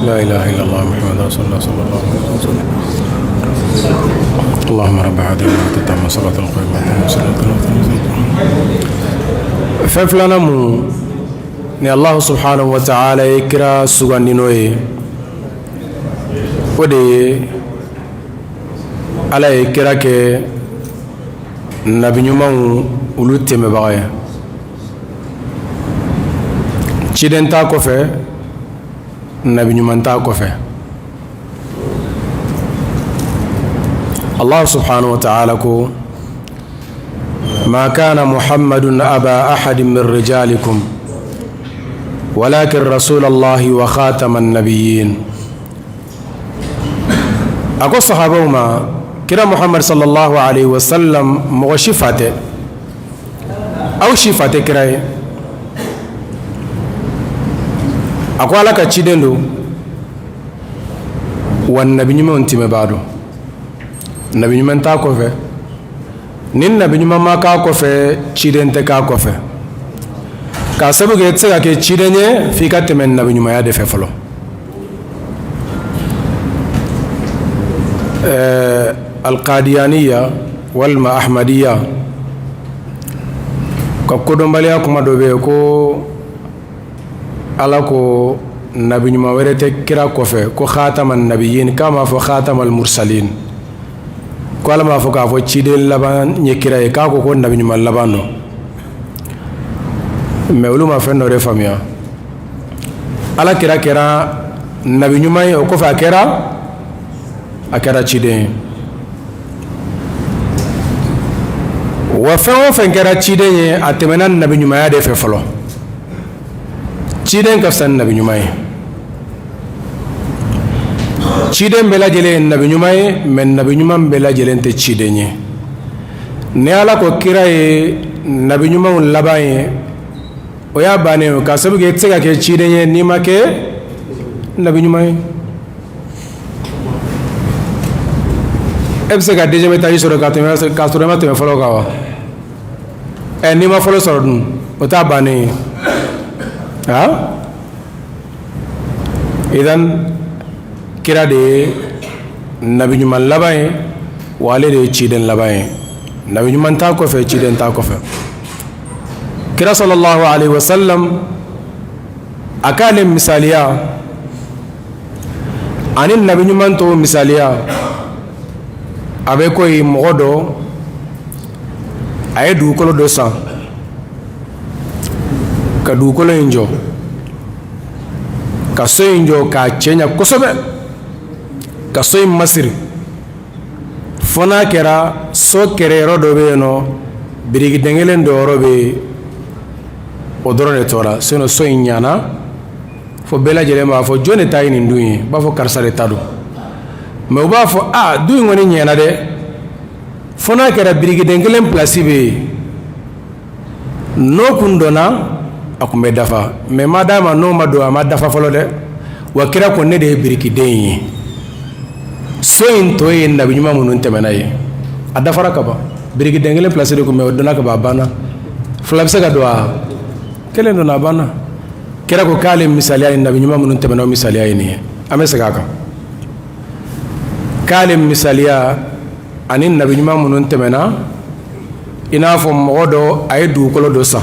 لا إله إلا الله محمد رسول الله صلى الله عليه وسلم اللهم رب هذه الدعوة التامة والصلاة القائمة والصلاة Fɛn filanan mun ni Allah subhanahu wa ta'ala ye kira sugandi n'o ye, o de ye Ala ye kira kɛ nabi ɲumanw olu tɛmɛbaga ye. Ciden t'a kɔfɛ, nabi ɲuman t'a kɔfɛ. Allah subhanahu wa ta'ala ko: ما كان محمد أبا أحد من رجالكم ولكن رسول الله وخاتم النبيين. A ko sahabaw ma, kira Muhammad sallallahu alaihi wasallam mɔgɔ si fa tɛ, aw si fa tɛ kira ye. A ko Ala ka ciden don, wa nabi ɲumanw tɛmɛbaa don. Nabi ɲuman t'a kɔfɛ. Ni nabi ɲuman ma k'a kɔfɛ, ciden tɛ k'a kɔfɛ, k'a sabu kɛ i tɛ se ka kɛ ciden ye f'i ka tɛmɛ nabi ɲumanya de fɛ fɔlɔ. Alqadiyaniya walima ahmadiya ka kodɔnbaliya kuma dɔ bɛ yen ko Ala ko nabi ɲuman wɛrɛ tɛ kira kɔfɛ, ko khatama nabiyin, k'a m'a fɔ khatama mursalin, ko Ala m'a fɔ k'a fɔ ciden laban ye kira ye, k'a ko ko nabi ɲuman laban don. Mais olu ma fɛn dɔ de faamuya. Ala kira kɛra nabi ɲuman ye, o kɔfɛ a kɛra ciden ye. Wa fɛn o fɛn kɛra ciden ye, a tɛmɛna nabi ɲumanya de fɛ fɔlɔ. Ciden ka fisa ni nabi ɲuman ye. Ciden bɛɛ lajɛlen ye nabi ɲuman ye, mais nabi ɲuman bɛɛ lajɛlen tɛ ciden ye. Ni Ala ko kira ye nabi ɲumanw laban ye, o y'a bannen ye, k'a sababu kɛ i tɛ se ka kɛ ciden ye n'i ma kɛ nabi ɲuman ye. E bɛ se ka deuxième étage sɔrɔ ka tɛmɛ k'a sɔrɔ i ma tɛmɛ fɔlɔ kan wa? Ɛ, n'i ma fɔlɔ sɔrɔ dun, o t'a bannen ye. Ha, idan kira de ye nabi ɲuman laban ye, wa ale de ye ciden laban ye. Nabi ɲuman t'a kɔfɛ, ciden t'a kɔfɛ. Kira sallallahu alaihi wasallam, a k'ale misaliya ani nabi ɲuman tɔw misaliya, a bɛ koyi mɔgɔ dɔ A ye dugukolo dɔ san ka dugukolo in jɔ, ka so in jɔ k'a cɛɲa kosɛbɛ, ka so in masiri fo n'a kɛra so kɛrɛ yɔrɔ dɔ bɛ yen nɔ, birikiden kelen dɔyɔrɔ bɛ yen, o dɔrɔn de tora. Sinon so in ɲana fo bɛɛ lajɛlen b'a fɔ: jɔn de ta ye nin du ye? U b'a fɔ: karisa de ta don. Mais u b'a fɔ: aa, du in kɔni ɲɛna dɛ, fo n'a kɛra birikiden kelen pilasi bɛ yen, n'o kun donna, a kun bɛ dafa. Mais ma d'a ma, n'o ma don, a ma dafa fɔlɔ dɛ. Wa kira ko: ne de ye birikiden ye, so in tɔ ye nabi ɲuman minnu tɛmɛna ye. A dafara ka ban, birikiden kelen pilasi de kun bɛ, o donna ka ban, a banna. Fila bɛ se ka don? A kelen donna, a banna. Kira ko k'ale misaliya ye nabi ɲuman minnu tɛmɛna, o misaliya ye nin ye. An bɛ segin a kan: k'ale misaliya ani nabi ɲuman minnu tɛmɛna, i n'a fɔ mɔgɔ dɔ, a ye dugukolo dɔ san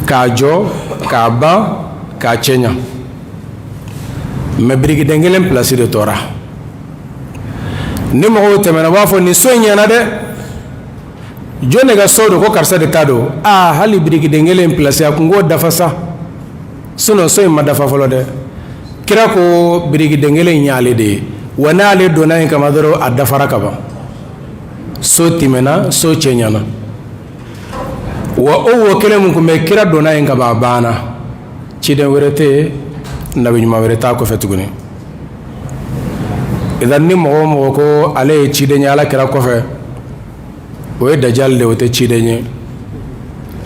k'a jɔ k'a ban k'a cɛɲa, mais birikiden kelen pilasi de tora. Ni mɔgɔw tɛmɛna, u b'a fɔ: nin so in ɲɛna dɛ, jɔn de ka so don? Ko karisa de ta don. Aa, hali birikiden kelen pilasi, a kun k'o dafa sa, sinon so in ma dafa fɔlɔ dɛ. Kira ko birikiden kelen in y'ale de ye, wa n'ale donna yen kama dɔrɔn, a dafara ka ban, so tɛmɛna, so cɛɲana. Wa o wo kelen min tun bɛ, kira donna yen ka ban, a banna. Ciden wɛrɛ tɛ yen, nabi ɲuman wɛrɛ t'a kɔfɛ tuguni. Idan ni mɔgɔ o mɔgɔ ko ale ye ciden ye ala kira kɔfɛ, o ye dajali de, o tɛ ciden ye.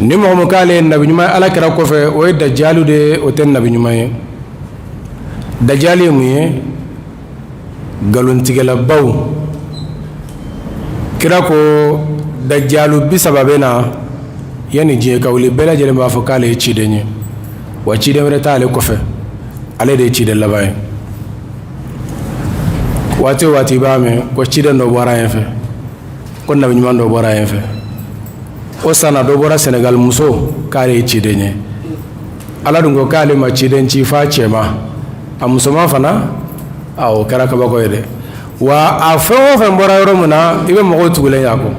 Ni mɔgɔ min k'ale ye nabi ɲuman ala kira kɔfɛ, o ye dajalu de ye, o tɛ nabi ɲuman ye. Dajali ye mun ye? Nkalontigɛlabaw. Kira ko dajalu 30 bɛ na yanni diɲɛ ka wuli, bɛɛ lajɛlen b'a fɔ k'ale ye ciden ye, wa ciden wɛrɛ t'ale kɔfɛ, ale de ye ciden laban ye. Waati o waati, i b'a mɛn ko ciden dɔ bɔra yen fɛ, ko nabi ɲuman dɔ bɔra yen fɛ. O sanna dɔ bɔra Senegal, muso, k'ale ye ciden ye. Ala dun ko k'ale ma ciden ci f'a cɛ ma, a musoman fana. A o kɛra kabako ye dɛ. Wa a fɛn o fɛn bɔra yɔrɔ min na, i bɛ mɔgɔw tugulen y'a kɔ,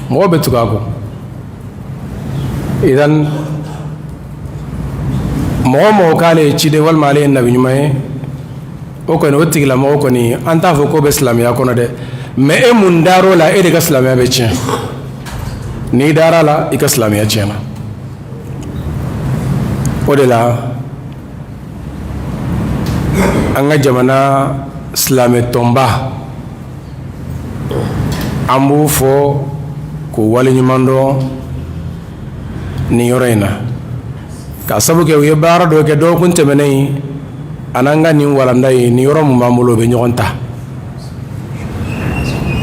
mɔgɔw bɛ tugu a kɔ. Idan mɔgɔ mɔgɔ k'ale ye ciden walima ale ye nabi ɲuman ye, o kɔni, o tigilamɔgɔ kɔni, an t'a fɔ k'o bɛ silamɛya kɔnɔ dɛ. Mais e mun dar'o la, e de ka silamɛya bɛ tiɲɛ. N'i dara la, i ka silamɛya tiɲɛna. O de la, an ka jamana silamɛ tɔnba, an b'u fɔ k'u waleɲuman dɔn nin yɔrɔ in na, ka sabu kɛ u ye baara dɔ kɛ dɔgɔkun tɛmɛnen. An'an ka nin walanda ye, nin yɔrɔ mun b'an bolo, o bɛ ɲɔgɔn ta.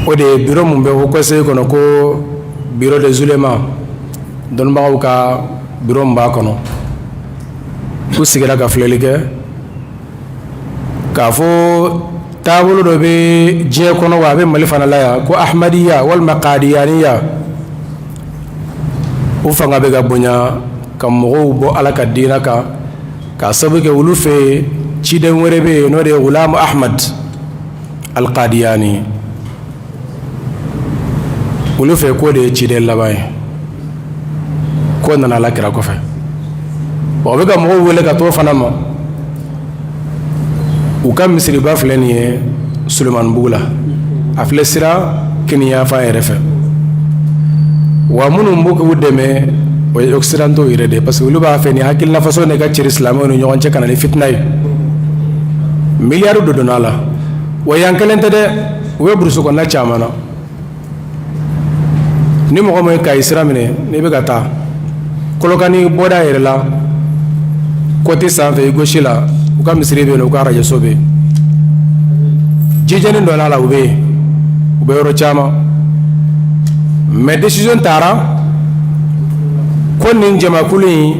O de ye bureau mun bɛ haut conseil kɔnɔ, ko bureau des oulémas, dɔnnibagaw ka bureau min b'a kɔnɔ. U sigira ka filɛli kɛ k'a fɔ taabolo dɔ bɛ diɲɛ kɔnɔ, wa a bɛ Mali fana la yan, ko ahmadiya walima kadiyaniya. O fanga bɛ ka bonya ka mɔgɔw bɔ Ala ka diinɛ kan, k'a sababu kɛ olu fɛ yen, ciden wɛrɛ bɛ yen, n'o de ye Gulamu Ahmad Alkadiyani. Olu fɛ, k'o de ye ciden laban ye, k'o nana Ala kira kɔfɛ. O bɛ ka mɔgɔw wele ka t'o fana ma. U ka misiriba filɛ nin ye Sulemanibugu la, a filɛ sira kiniyanfan yɛrɛ fɛ. Wa minnu b'u k'u dɛmɛ, o ye occidentaux yɛrɛ de ye, parce que olu b'a fɛ nin hakilina façon de ka cɛri silamɛw ni ɲɔgɔn cɛ, ka na ni fitina ye. Miliyari dɔ donna a la. Wa yan kelen tɛ dɛ, u bɛ burusi kɔnɔna caman na. Ni mɔgɔ min ye Kayi sira minɛ, n'i bɛ ka taa Kolokani bɔda yɛrɛ la, côté sanfɛ, i gauche la, u ka misiri bɛ yen, u ka arajoso bɛ yen, jijɛni dɔ la, u bɛ yen, u bɛ yɔrɔ caman. Mais décision taara ko nin jamakulu in,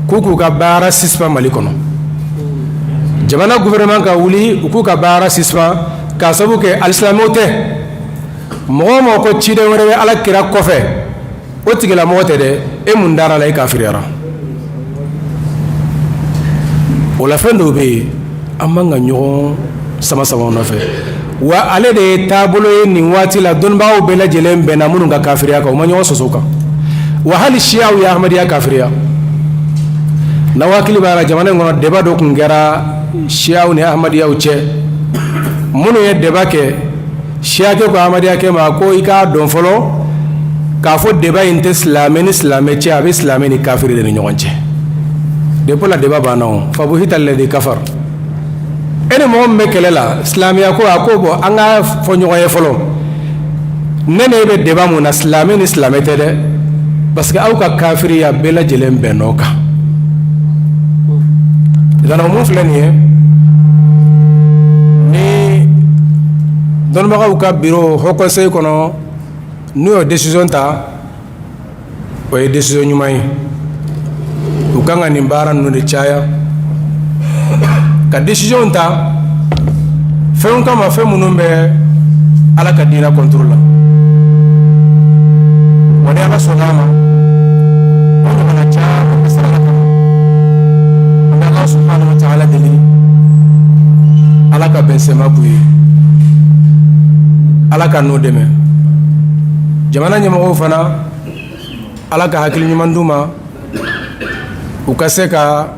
k'u k'u ka baara suspend Mali kɔnɔ. Jamana gouvernement ka wuli, u k'u ka baara suspend, k'a sababu kɛ alisilamɛw tɛ. Mɔgɔ o mɔgɔ ko ciden wɛrɛ bɛ Ala kira kɔfɛ, o tigilamɔgɔ tɛ dɛ. E mun dara la, e kafiriyara. O la, fɛn dɔw bɛ yen, an man ka ɲɔgɔn sama sama nɔfɛ. Wa ale de ye taabolo ye nin waati la, dɔnnibagaw bɛɛ lajɛlen bɛnna minnu ka kafiriya kan, u ma ɲɔgɔn sɔsɔ kan. Wa hali siyaw ye ahmadiyya kafiriya. N'aw hakili b'a la, jamana in kɔnɔ, débat dɔ tun kɛra siyaw ni ahmadiyaw cɛ. Minnu ye débat kɛ, siyakɛ ko ahmadiyakɛ ma ko i k'a dɔn fɔlɔ k'a fɔ débat in tɛ silamɛ ni silamɛ cɛ, a bɛ silamɛ ni kafiri de ni ɲɔgɔn cɛ. Depuis la débat banna o فبهت الذي كفر. E ni mɔgɔ min bɛ kɛlɛ la silamɛya ko, a ko bɔn, an ka fɔ ɲɔgɔn ye fɔlɔ, ne ne bɛ débat mun na, silamɛ ni silamɛ tɛ dɛ, parce que aw ka kafiriya bɛɛ lajɛlen bɛnn'o kan. Idan mun filɛ nin ye, ni dɔnnibagaw ka bureau, haut conseil kɔnɔ, n'u y'o décision ta, o ye décision ɲuman ye. U kan ka nin baara ninnu de caya, ka décision ta fɛnw kama, fɛn minnu bɛ Ala ka diinɛ contre la. Wa ni Ala sɔnna a ma, o ɲɔgɔnna caman bɛ sira la ka na. An bɛ Ala سبحانه وتعالى deli, Ala ka bɛn sɛma k'u ye, Ala ka n'o dɛmɛ. Jamana ɲɛmɔgɔw fana, Ala ka hakili ɲuman d'u ma, u ka se ka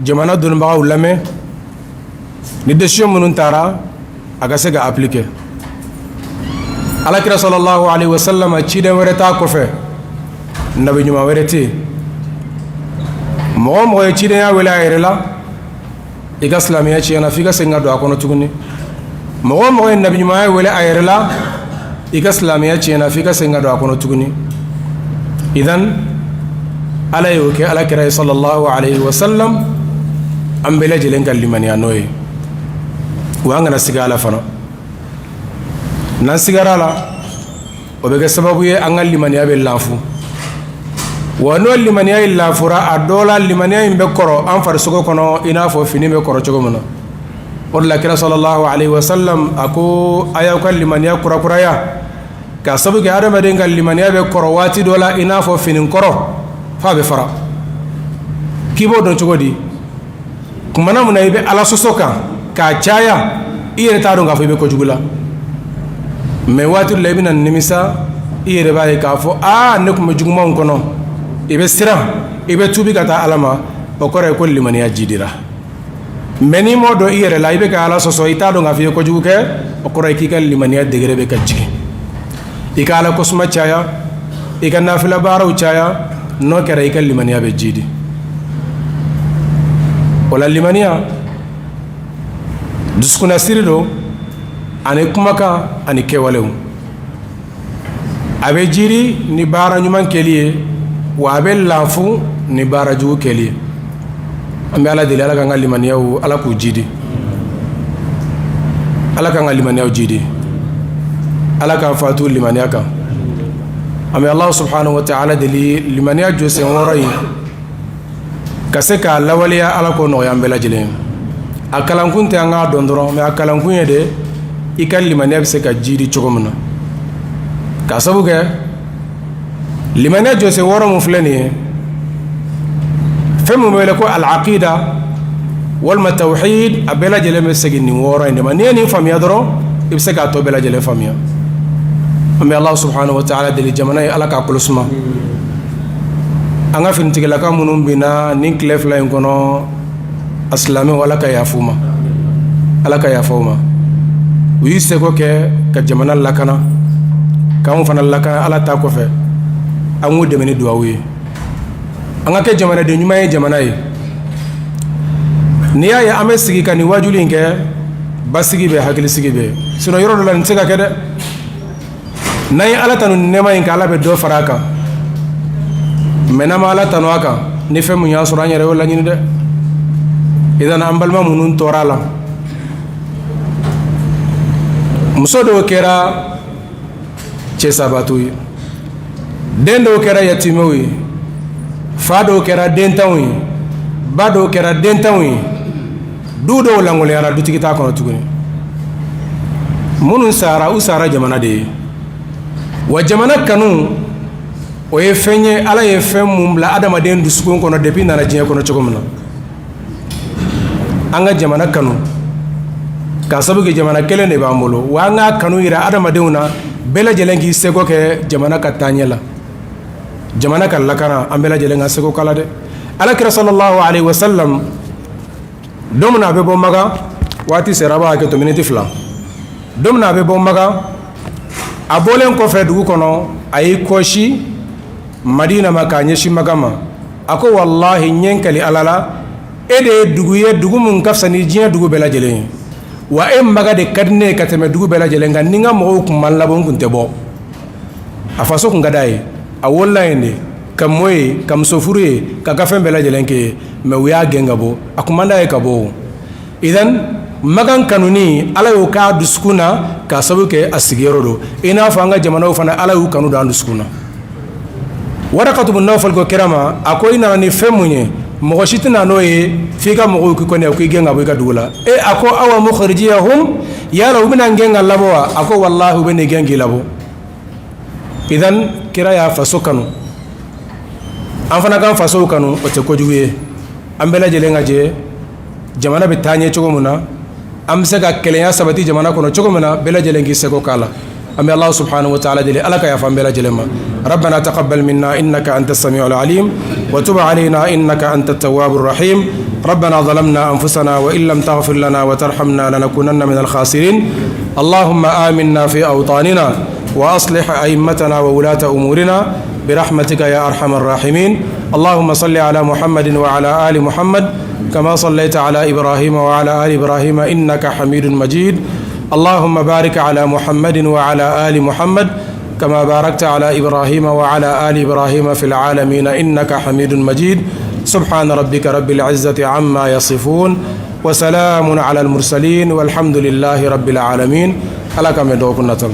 jamana dɔnnibagaw lamɛn. Ni décision minnu taara, a ka se ka appliquer. Alakira صلى الله عليه وسلم, ciden wɛrɛ t'a kɔfɛ, nabi ɲuman wɛrɛ tɛ yen. Mɔgɔ o mɔgɔ ye cidenya wele a yɛrɛ la, i ka silamɛya tiɲɛna, f'i ka segin ka don a kɔnɔ tuguni. Mɔgɔ o mɔgɔ ye nabi ɲumanya wele a yɛrɛ la, i ka silamɛya tiɲɛna, f'i ka segin ka don a kɔnɔ tuguni. Idan Ala y'o kɛ Ala kira ye صلى الله عليه وسلم, an bɛɛ lajɛlen ka limaniya n'o ye. Wa an kana siga ala fana. N'an sigara la, o bɛ kɛ sababu ye an ka limaniya bɛ lanfu. Wa n'o limaniya in lanfura, a dɔ la limaniya in bɛ kɔrɔ an farisogo kɔnɔ, i n'a fɔ fini bɛ kɔrɔ cogo min na. O de la kira صلى الله عليه وسلم a ko a y'aw ka limaniya kurakuraya, k'a sabu kɛ adamaden ka limaniya bɛ kɔrɔ waati dɔ la i n'a fɔ fini kɔrɔ, f'a bɛ fara. K'i b'o dɔn cogo di? Kumana mun na i bɛ Ala sɔsɔ kan k'a caya, i yɛrɛ t'a dɔn k'a fɔ i bɛ kojugu la. Mɛ waati dɔ la, i bɛna nimisa, i yɛrɛ b'a ye k'a fɔ aa, ne tun bɛ jugumanw kɔnɔ. I bɛ siran, i bɛ tubi ka taa Ala ma. O kɔrɔ ye ko limaniya jidira. Mɛ n'i m'o dɔn i yɛrɛ la, i bɛ ka Ala sɔsɔ, i t'a dɔn k'a fɔ i ye kojugu kɛ, o kɔrɔ ye k'i ka limaniya degré bɛ ka jigin. I ka Ala kosuma caya, i ka nafila baaraw caya, n'o kɛra, i ka limaniya bɛ jidi. O la limaniya dusukunnasiri don, ani kumakan ani kɛwalew. A bɛ jiri ni baara ɲuman kɛli ye, wa a bɛ lanfu ni baara jugu kɛli ye. An bɛ Ala deli, Ala k'an ka limaniyaw, Ala k'u jidi. Ala k'an ka limaniyaw jidi. Ala k'an fatu limaniya kan. An bɛ Ala سبحانه وتعالى deli, limaniya jɔsen wɔɔrɔ in, ka se k'a lawaleya, Ala k'o nɔgɔya an bɛɛ lajɛlen. A kalankun tɛ an k'a dɔn dɔrɔn, mɛ a kalankun ye de i ka limaniya bɛ se ka jidi cogo min na. K'a sabu kɛ limaniya jɔsen wɔɔrɔ mun filɛ nin ye, fɛn min bɛ wele ko العقيدة walima توحيد, a bɛɛ lajɛlen bɛ segin nin wɔɔrɔ in de ma. N'i ye nin faamuya dɔrɔn, i bɛ se k'a tɔ bɛɛ lajɛlen faamuya. An bɛ Ala سبحانه وتعالى deli, jamana ye, Ala k'a kolo suma. An ka finitigilaka minnu binna nin tile 2 in kɔnɔ, a silamɛw, Ala ka yafa u ma, Ala ka yafa u ma. U y'u seko kɛ ka jamana lakana, k'anw fana lakana. Ala ta kɔfɛ, an k'u dɛmɛ ni duwawu ye. An ka kɛ jamanaden ɲuman ye, jamana ye. N'i y'a ye an bɛ sigi ka nin wajuli in kɛ, basigi bɛ, hakilisigi bɛ. Sinon yɔrɔ dɔ la, nin tɛ se ka kɛ dɛ. N'an ye Ala tanu ni nɛɛma in kan, Ala bɛ dɔ fara a kan. Mɛ n'an ma Ala tanu a kan, ni fɛn mun y'a sɔrɔ, an yɛrɛ y'o laɲini dɛ. Idan an balima minnu tɔɔrɔ a la, muso dɔw kɛra cɛ sabato ye, den dɔw kɛra yatimɛw ye, fa dɔw kɛra dentanw ye, ba dɔw kɛra dentanw ye, du dɔw langoloyara, dutigi t'a kɔnɔ tuguni. Minnu sara, u sara jamana de ye. Wa jamana kanu, o ye fɛn ye Ala ye fɛn mun bila adamaden dusukun kɔnɔ depuis nana diɲɛ kɔnɔ cogo min na. An ka jamana kanu. K'a sabu kɛ jamana kelen de b'an bolo, wa an k'a kanu yira adamadenw na, bɛɛ lajɛlen k'i seko kɛ jamana ka taaɲɛ la, jamana ka lakana, an bɛɛ lajɛlen ka seko k'a la dɛ. Ala kira sallallahu alaihi wasallam, don min na a bɛ bɔ Makan, waati sera, a b'a hakɛ to miniti 2. Don min na a bɛ bɔ Makan, a bɔlen kɔfɛ dugu kɔnɔ, a y'i kɔsi Madina ma k'a ɲɛsin Makan ma. A ko: "Walahi, n ye n kali Ala la, e de ye dugu ye, dugu min ka fisa ni diɲɛ dugu bɛɛ lajɛlen ye, wa e Makan de ka di ne ye ka tɛmɛ dugu bɛɛ lajɛlen kan. Ni n ka mɔgɔw tun ma n labɔ, n tun tɛ bɔ." A faso tun ka d'a ye, a wolola yen de, ka mɔ yen, ka muso furu yen, ka ka fɛn bɛɛ lajɛlen kɛ yen, mais u y'a gɛn ka bɔ. A kun man d'a ye ka bɔ. Idan Makan kanuni, Ala y'o k'a dusukun na k'a sababu kɛ a sigiyɔrɔ don. I n'a fɔ an ka jamanaw fana, Ala y'u kanu don an dusukun na. Warakatu bun Nawfal ko kira ma, a ko: "I nana ni fɛn mun ye, mɔgɔ si tɛna n'o ye f'i ka mɔgɔw k'i kɔnɛ, k'i gɛn ka bɔ i ka dugu la." E a ko: "Awa mukhrijiyahum, yala u bɛna n gɛn ka labɔ wa?" A ko: "Walahi, u bɛ n'i gɛn k'i labɔ." Idan kira y'a faso kanu, an fana k'an fasow kanu, o tɛ kojugu ye. An bɛɛ lajɛlen ka jɛ, jamana bɛ taa ɲɛ cogo min na, an bɛ se ka kelenya sabati jamana kɔnɔ cogo min na, bɛɛ lajɛlen k'i seko k'a la. An bɛ Allah subhanahu wa ta'ala deli, Ala ka yafa an bɛɛ lajɛlen ma. ربنا تقبل منا إنك أنت السميع العليم وتب علينا إنك أنت التواب الرحيم. ربنا ظلمنا أنفسنا وإن لم تغفر لنا وترحمنا لنكونن من الخاسرين. اللهم آمنا في أوطاننا وأصلح أئمتنا وولاة أمورنا برحمتك يا أرحم الراحمين. اللهم صل على محمد وعلى آل محمد كما صليت على إبراهيم وعلى آل إبراهيم إنك حميد مجيد. اللهم بارك على محمد وعلى آل محمد كما باركت على إبراهيم وعلى آل إبراهيم في العالمين إنك حميد مجيد. سبحان ربك رب العزة عما يصفون وسلام على المرسلين والحمد لله رب العالمين. Ala k'an bɛn dɔgɔkun nata.